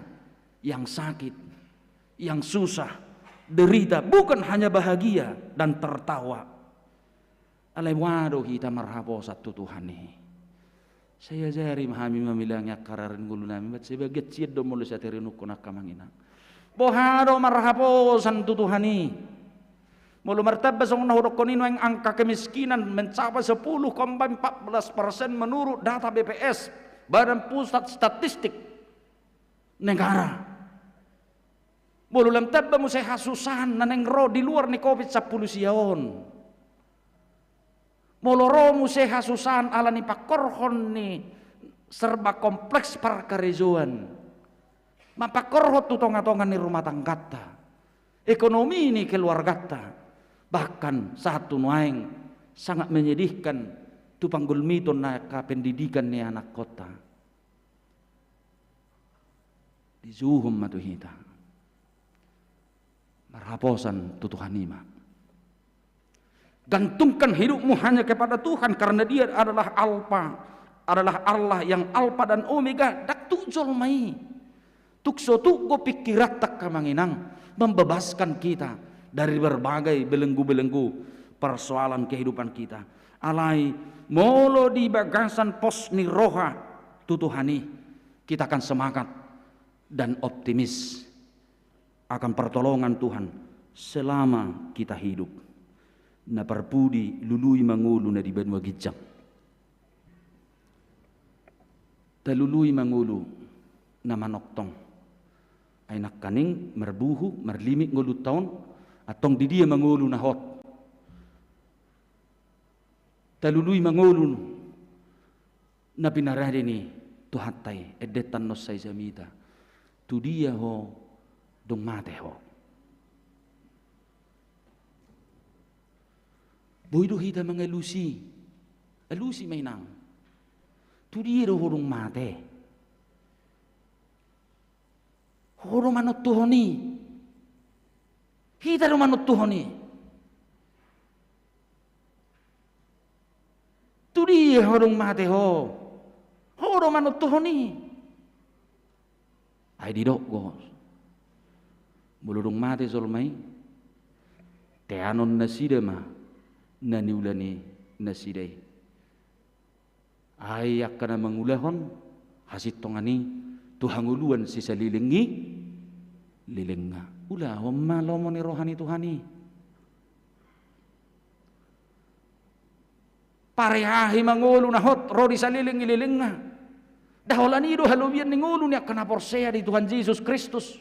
Yang sakit, yang susah, derita, bukan hanya bahagia dan tertawa. Alai boha do hita marhaposan tu Tuhan i. Sai ajari ma hami mamilangi angka rarani ngolunami, bat sebagian sian do molo sai terinungkon angka amang inang. Boha do marhaposan tu Tuhan i. Molo martamba songon na hudokkon i nuaeng angka kemiskinan mencapai sepuluh koma empat belas persen menurut data B P S, Badan Pusat Statistik Negara. Molo lam tamba muse hasusahan na naeng ro di luar ni covid sampulu sia on. Molo ro muse hasusahan ala ni pangkorhon ni serba kompleks parkarejoan. Mapangkorhon tu tonga-tonga ni rumah tanggata. Ekonomi ni keluargata. Bahkan sahat tu nuaeng sangat menyedihkan tu panggulmiton na angka pendidikan ni anakkonta. Dijouhon ma tu hita. Marhaposan tu Tuhan i ma. Gantungkan hidupmu hanya kepada Tuhan, karena Dia adalah Alfa, adalah Allah yang Alfa dan Omega, ndang tuk jolma i. Tuk so tuk do pingkiranta angka amang inang membebaskan kita dari berbagai belenggu-belenggu persoalan kehidupan kita. Alai molo di bagasan pos ni roha tu Tuhan i, kita akan semangat dan optimis akan pertolongan Tuhan selama kita hidup. Na parpudi, lului ma ngolu na di banua ginjang. Talului ma ngolu na manongtong. Ai nangkaning marbuhu, marlimit ngolunta on, antong di dia ma ngolu na hot. Talului ma ngolu na pinarade ni Tuhanta i, endenta annon sai jamita. Tu dia ho dung mate ho? Boi do hita mangalusi. Alusi ma inang. Tu dia do ho dung mate? Ho do manontuhon i. Hita do manontuhon i. Tu dia ho dung mate ho? Ho do manontuhon i. Ai didok do, molo dung mate jolma i, teanon nasida ma na niula ni nasida i. Ai angka na mangulahon hasintongan i tu hangoluan sisalelengi lelenga. Ulahon ma lomo ni roha ni Tuhan i. Pareahi ma ngolu na hot ro di salelengi lelenga. Nda holan i do halobian ni ngolu ni angka na porsea di Tuhan Jesus Kristus.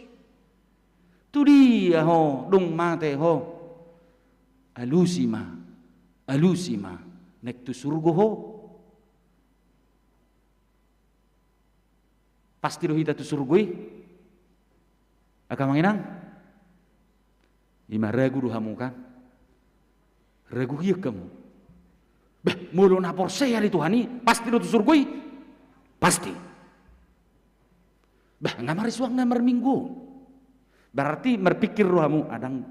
Tu dia ho dung mate ho? Alusi ma, alusi ma, naeng tu surgo ho. Pasti do hita tu surgo i? Angka amang inang? Ima ragu do hamu kan? Ragu hian hamu. Bah, molo na porsea di Tuhan i, pasti do tu surgo i? Pasti. Bah, nga marisuang na marminggu. Berarti marpikir do hamu, adang,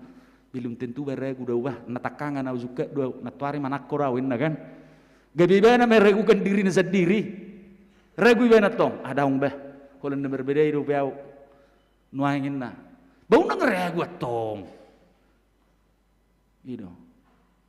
belum tentu ba ragu do au bah, na tangkangan au, jungkat do au, nantoari manangko do au, inna kan? Gabe ibana meragukan dirina sandiri. Ragu ibana tong, adang bah, holan na marbadai dope au nuaeng, inna. Ba unang ragu antong. Gitu.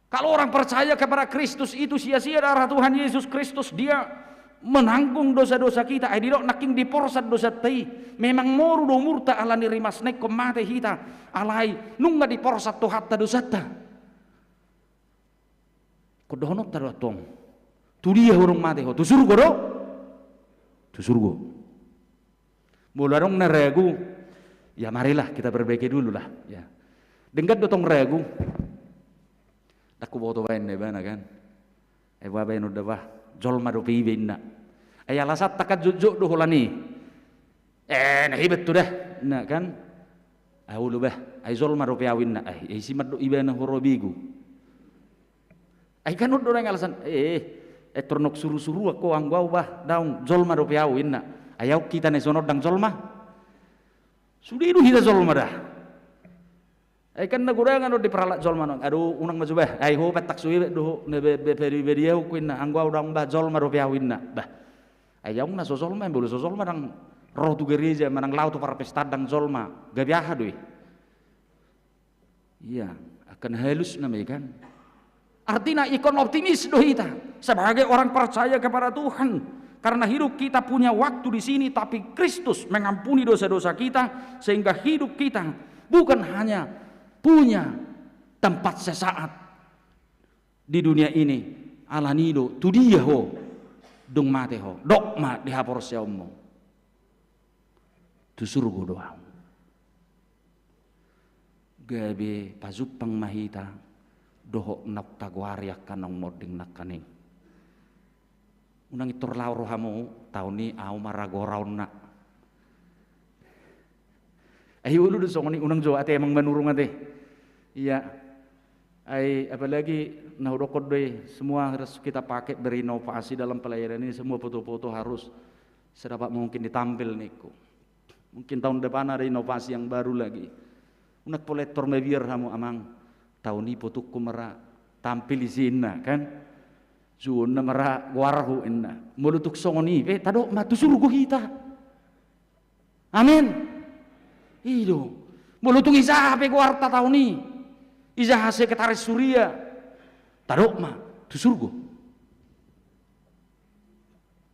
Kalau orang percaya kepada Kristus itu sia-sia darah Tuhan Yesus Kristus, Dia menanggung dosa-dosa kita. Ai didok nangkin diporsat dosanta i. Memang moru do umurta ala ni rimasna ingkon mate hita. Alai nunga diporsat Tuhanta dosanta. Ingkon dohononta do antong. Tu dia ho dung mate ho? Tu surgo do? Tu surgo. Molo adong na ragu, ya marilah kita perbaiki dulu lah, ya. Denggan do tong ragu. Ndang huboto baen na ibana kan. Ai boha baenon da bah, jolma dope iba inna. Ai alasanta kan jotjot do holan i. Eh, na hebat tu da. Na kan. Ai olo bah, ai jolma dope au inna. Ai, ai si mandok ibana ho ro begu. Ai kan on do naeng alasan, eh, eh, tordok suru-suru anggo au bah, daong jolma dope au inna. Ai au hita na i sonon dang jolma. Sude do hita jolma da. Ai kan na godangan on diparalat jolma nang. Aduh, unang ma jo bah. Ai ho pattak sude do ho, na be, be, be, be, be, dia huku inna. Anggo au daong bah, jolma dope au inna. Bah. Ai au na so jolma, molo so jolma dang ro tu gereja, manang laho tu parpesta dang jolma. Gabe aha do i? Iya, akan halus namanya kan. Artinya ikon optimis do hita sebagai orang percaya kepada Tuhan. Karena hidup kita punya waktu di sini, tapi Kristus mengampuni dosa-dosa kita, sehingga hidup kita bukan hanya punya tempat sesaat di dunia ini. Alani do, tu dia ho, dung mate ho, dok ma di haporseaonmu. Tu surgo do au. Gabe pajumpang ma hita dohot naung tagoari angka naung monding nangkaning. Unang intor laho rohamu, taon i au ma ra goraonna. Ai ulu do songon i, unang jo ate amang manurung ate. Iya. Ai apalagi na hudokkon do i, semua harus kita pakai berinovasi dalam pelayanan ini, semua foto-foto harus sedapat mungkin ditampil ningku. Mungkin tahun depan ada inovasi yang baru lagi. Unang pola intor mabiar hamu amang, taon i potungku ma ra tampil isi inna kan. Suonna ma ra goarhu inna. Molo tung songon i pe, tadok ma tu surgo hita. Amin. I do. Molo tung ijaha pe goarta taon i. Ijaha sekretaris huria. Tadok ma tu surgo.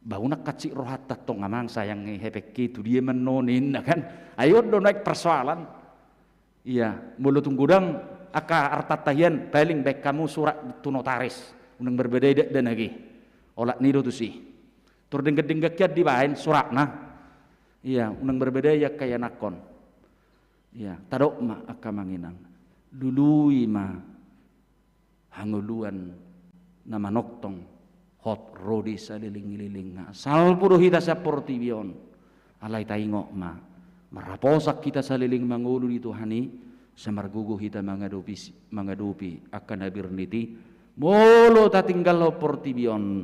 Ba unang hansit rohanta tong amang, sayang i hepengki, tu dia ma annon ninna kan. Ai on do naeng persoalan. Iya, molo tung godang angka artanta hian, paling baen hamu surat tu notaris. Unang marbadai dakdanak i. Olat ni do tusi. Tor denggan-denggan hian dibaen suratna. Iya, unang marbadai angka ianakhon. Iya, tadok ma angka amang inang. Lului ma hangoluan na manongtong hot ro di saleleng-lelengna. Salpu do hita sian portibi on. Alai taingot ma, marhaposan hita saleleng mangolu di Tuhan i, sai margogo hita mangadopi si-, mangadopi angka na bernit i. Molo tatinggalhon portibi on,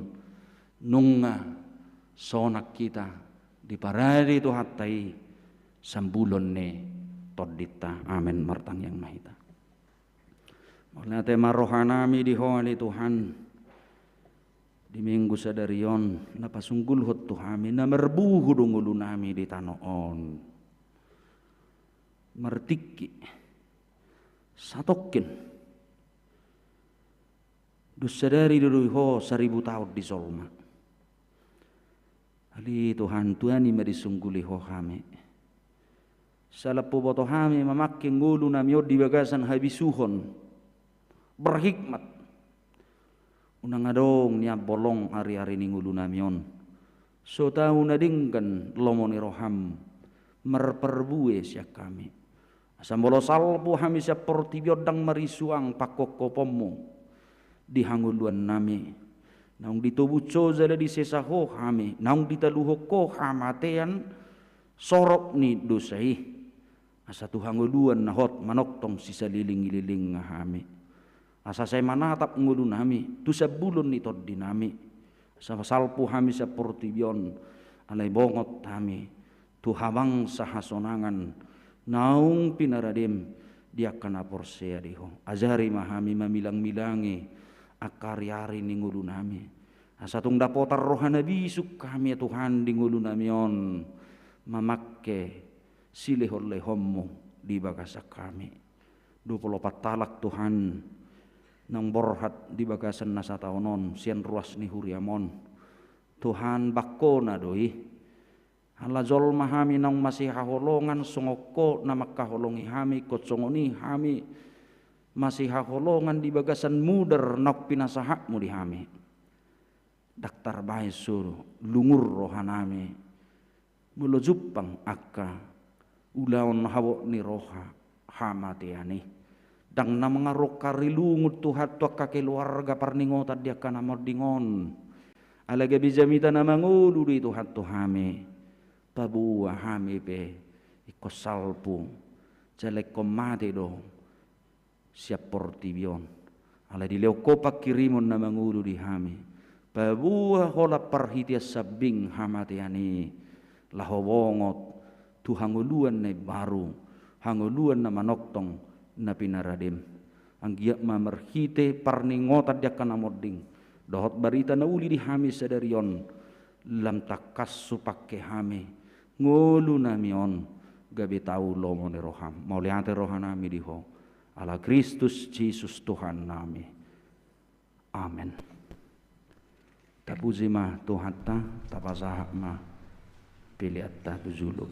nunga sonang hita diparade Tuhanta i sambulon ni tondinta. Amen. Martangiang ma hita. Mauliate ma rohanami di Ho ale Tuhan. Di Minggu sadari on na pasunggulhon tu hami, na marbuhu do ngolunami di tano on. Martingki satongkin. Dung sadari do di Ho saribu taon di jolma. Ale Tuhan, tuani ma disungguli Ho hami. Salpu boto hami mamangke ngolunami on di bagasan habisuhon. Berhikmat. Unang adong nian bolong ari-ari ni ngolunami on. So tau na denggan lomo ni roham marparbue sian hami. Asa molo salpu hami sian portibi on ndang marisuang pangkophopon-Mu di hangoluannami. Naung ditobus Ho jala disesa Ho hami, naung ditaluhon Ho hamatean sorop ni dosa i. Asa tu hangoluan na hot manongtong sisaleleng-lelengna hami. Asa sai manatap ngolunami tu sambulon ni tondinami. Asa salpu hami sian portibi on, alai bongot hami tu habangsa hasonangan naung pinaradem di angka na porsea di Ho. Ajari ma hami mamilang-milangi angka ari-ari ni ngolunami. Asa tung dapotan roha na bisuk hami, ya Tuhan, di ngolunami on mamangke silehon-lehon-Mu di bagasan hami. Dua pulu opat halak, Tuhan, naung borhat di bagasan na sataon on sian ruas ni huria-M on. Tuhan, bangkona do i. Ala jolma hami naung masihaholongan songon Ho na mangkaholongi hami, ingkon songon i hami masihaholongan di bagasan mudar naung pinasahat-Mu di hami. Ndang tarbahen so lungun rohanami molo jumpang angka ulaon habot ni roha hamatean i. Ndang na mangarongkari lungun, Tuhan, tu angka keluarga parningotan di angka na monding on. Ala gabe jamita na mangolu do i Tuhan tu hami. Paboa hami pe ingkon salpu, jala ingkon mate do sian portibi on. Ala dilehon Ho panghirimon na mangolu di hami. Paboa holan parhitean sambing hamatean i, laho bongot tu hangoluan na imbaru, hangoluan na manongtong na pinaradem. Anggiat ma marhite parningotan di angka na monding dohot barita na uli di hami sadari on, lam tangkas hupangke hami ngolunami on gabe tau lomo ni roham. Mauliate rohanami di Ho, ala Kristus Jesus Tuhannami. Amen. Tapuji ma Tuhanta, tapasahat ma peleanta tu jolo.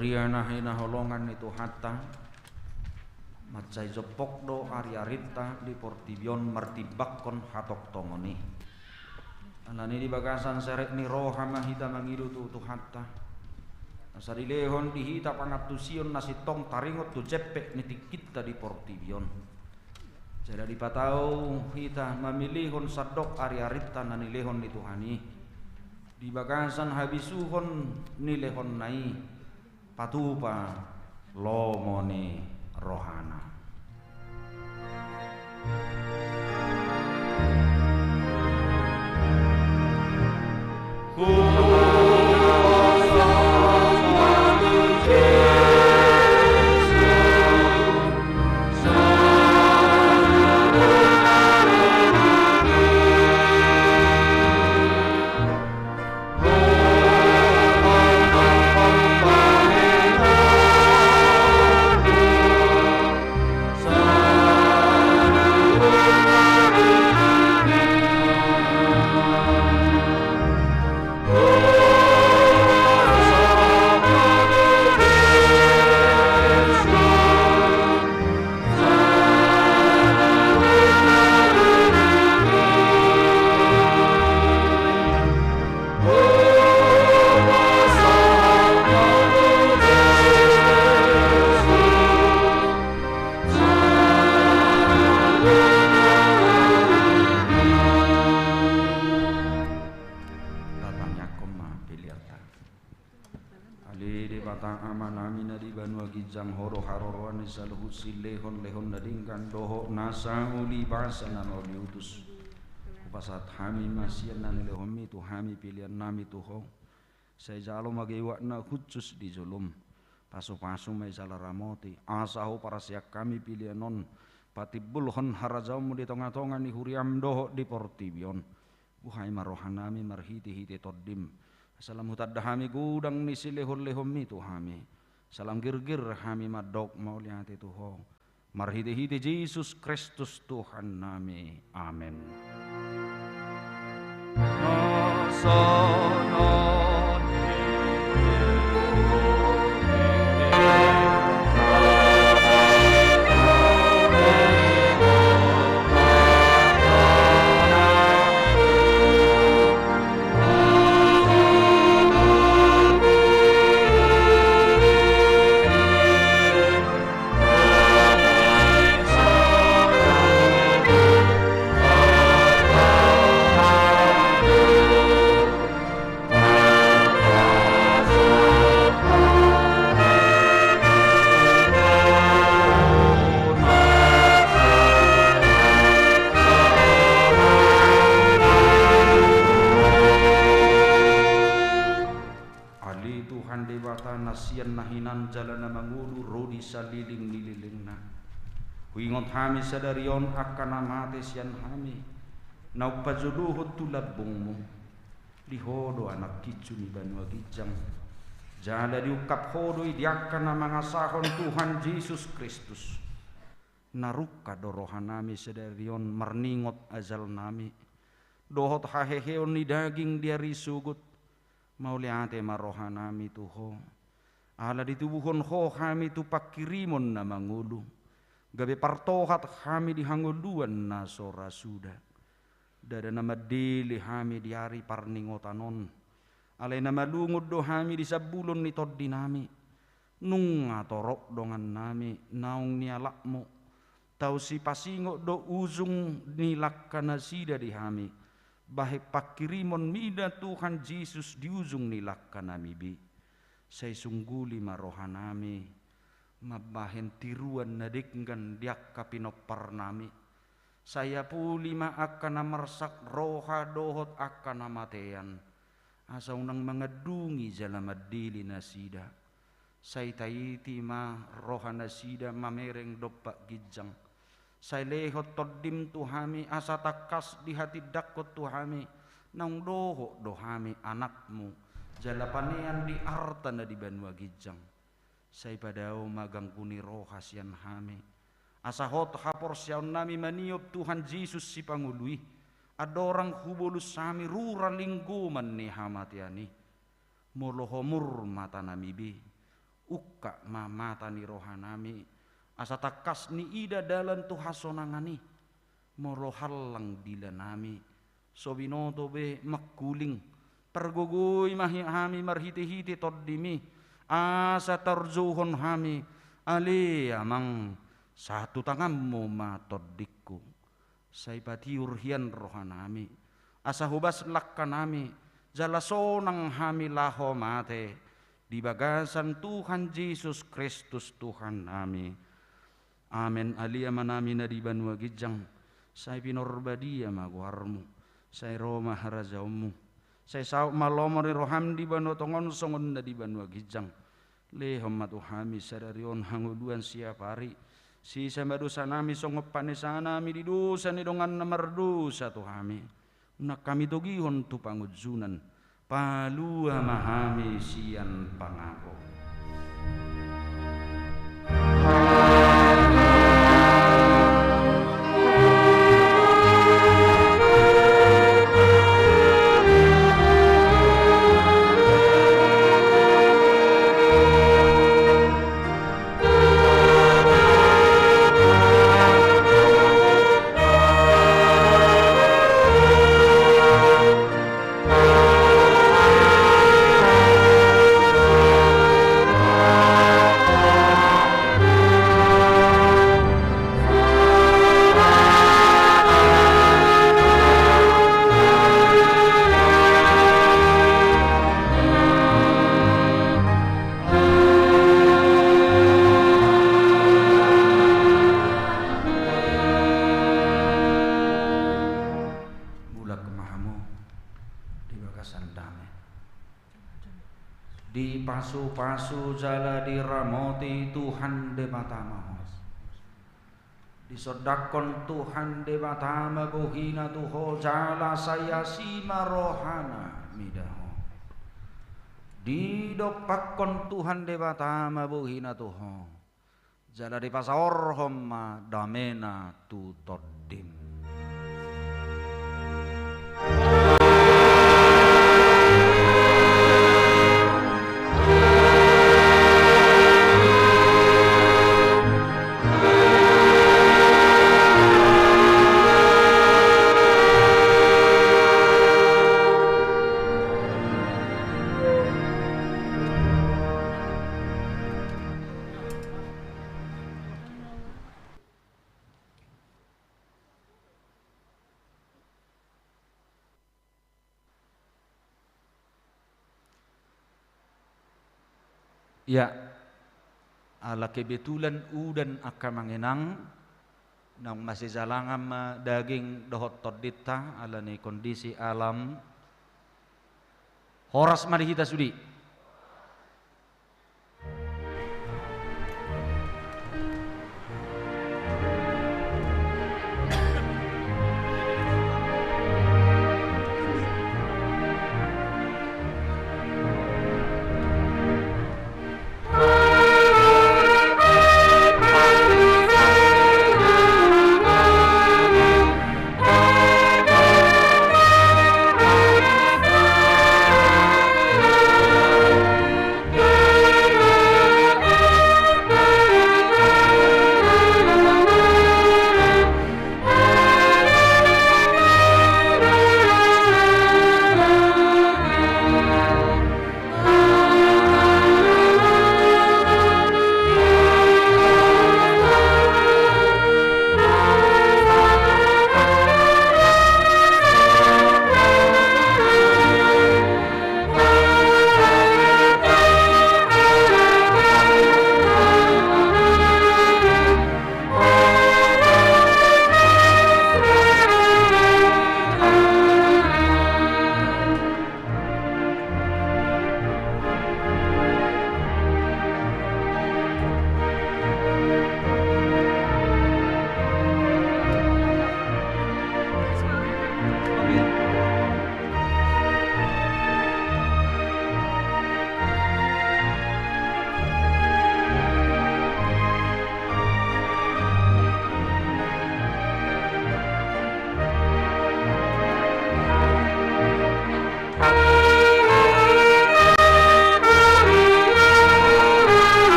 Huria na hinaholongan ni Tuhanta, mansai jompok do ariarinta di portibi on martimbangkon hatongtongon i. Alani di bagasan serep ni roha ma hita mangido tu Tuhanta, asa dilehon di hita pangantusion na sintong taringot tu jempek ni tingkinta di portibi on. Jala dipatau hita mamilihon sandok ariarinta na nilehon ni Tuhan i. Di bagasan habisuhon nilehonna i, patupa lomo ni rohana. Tatangiangkon ma peleanta. Ale Debata Amanami na di banua ginjang, Ho do haroroan ni saluhut silehonlehon na denggan dohot nasa ulibasa na mauli utus. Hupasahat hami ma sian na nilehonmi tu hami peleannami tu Ho. Sai jalo ma geuakna hushus di jolom. Pasupasu ma i jala ramoti, asa huparseak hami pelean on patimbulhon harajaonmu di tongatonga ni huriam dohot di portibi on. Buhai ma rohanami marhitehite Tondim, asa lam hutanda hami godang ni silehonlehonmi tu hami. Asa lam girgir hami mandok mauliate tu Ho, marhitehite Jesus Kristus Tuhannami. Amen. Ale Tuhan Debata na sian na hinan jala na mangolu ro di salelenglelengna, huingot hami sadari on angka na mate sian hami, na umpajolohon tu lambungmu. Di Ho do Anak Kinju ni banua ginjang, jala diungkap Ho do i di angka na mangasahon Tuhan Jesus Kristus. Na rungkat do rohanami sadari on marningot ajalnami dohot haheheon ni daging di ari sogot. Mauliate ma rohanami tu Ho, ala ditubuhon Ho hami tu pangkirimon na mangolu, gabe partohat hami di hangoluan na so ra suda. Ndada na mandele hami di ari parningotan on, alai na malungun do hami di sambulon ni tondinami. Nunga torop dongannami naung nialapmu, tau sipasingot do ujung ni langkanasida di hami, bahen pangkirimonmida Tuhan Jesus di ujung ni langkanami be. Sai sungguli ma rohanami mambahen tiruan na denggan di angka pinomparnami. Sai apuli ma angka na marsak roha dohot angka na matean, asa unang mangandungi jala mandele nasida. Sai taiti ma rohanasida mamereng dompak ginjang. Sai lehon Tondim tu hami asa tangkas dihatindangkon tu hami naung dohot do hami anakmu, jala panean di arta na di banua ginjang. Sai padao ma ganggu ni roha sian hami, asa hot haporseaonnami maniop Tuhan Jesus Sipangolu i, andorang hubolus hami rura linggoman ni hamatean i. Molo homur matanami be, Ungkap ma mata ni rohanami, asa tangkas niida dalan tu hasonangan i, molo hallang dilanami, so binoto be mangkuling, pargogoi ma hi-, hami marhitehite Tondimi, asa tarjouhon hami, ale Amang, sahat tu tanganmu ma tondingku. Sai patiur hian rohanami, asa hobas langkanami, jala sonang hami laho mate di bagasan Tuhan Jesus Kristus Tuhannami. Amen. Ale Amanami na di banua ginjang, sai pinarbadia ma goarmu, sai ro ma harajaonmu, sai saut ma lomo ni roham di banua tonga on songon na di banua ginjang. Lehon ma tu hami sadari on hangoluan siapari. Sesa ma dosanami songon panesanami di dosa ni dongan na mardosa tu hami. Unang hami togihon tu pangunjunan. Palua ma hami sian pangago. Mulak ma hamu di bagasan dame. Dipasupasu jala diramoti Tuhan Debata ma ho. Disondangkon Tuhan Debata ma bohina tu ho jala sai asi ma rohana mida ho. Didompakkon Tuhan Debata ma bohina tu ho jala dipasaorhon ma damena tu tondim. Ia, ala kebetulan udan angka amang inang, naung masijalangan ma daging dohot tondinta ala ni kondisi alam. Horas ma di hita sude.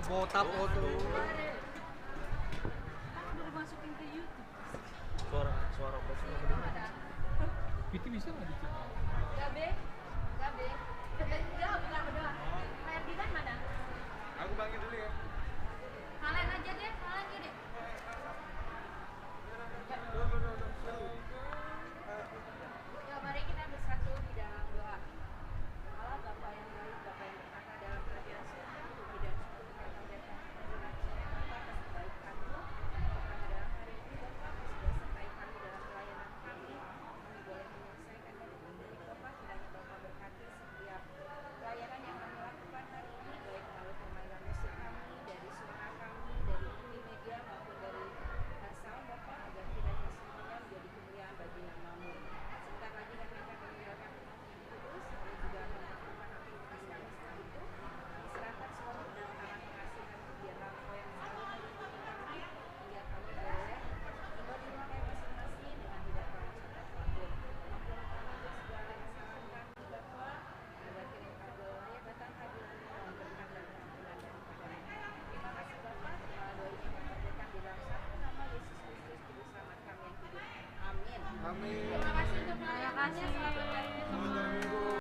Botak foto. Kan udah dimasukin ke YouTube. Suara, suara apa sih? Itu bisa nggak dicek? Gabe.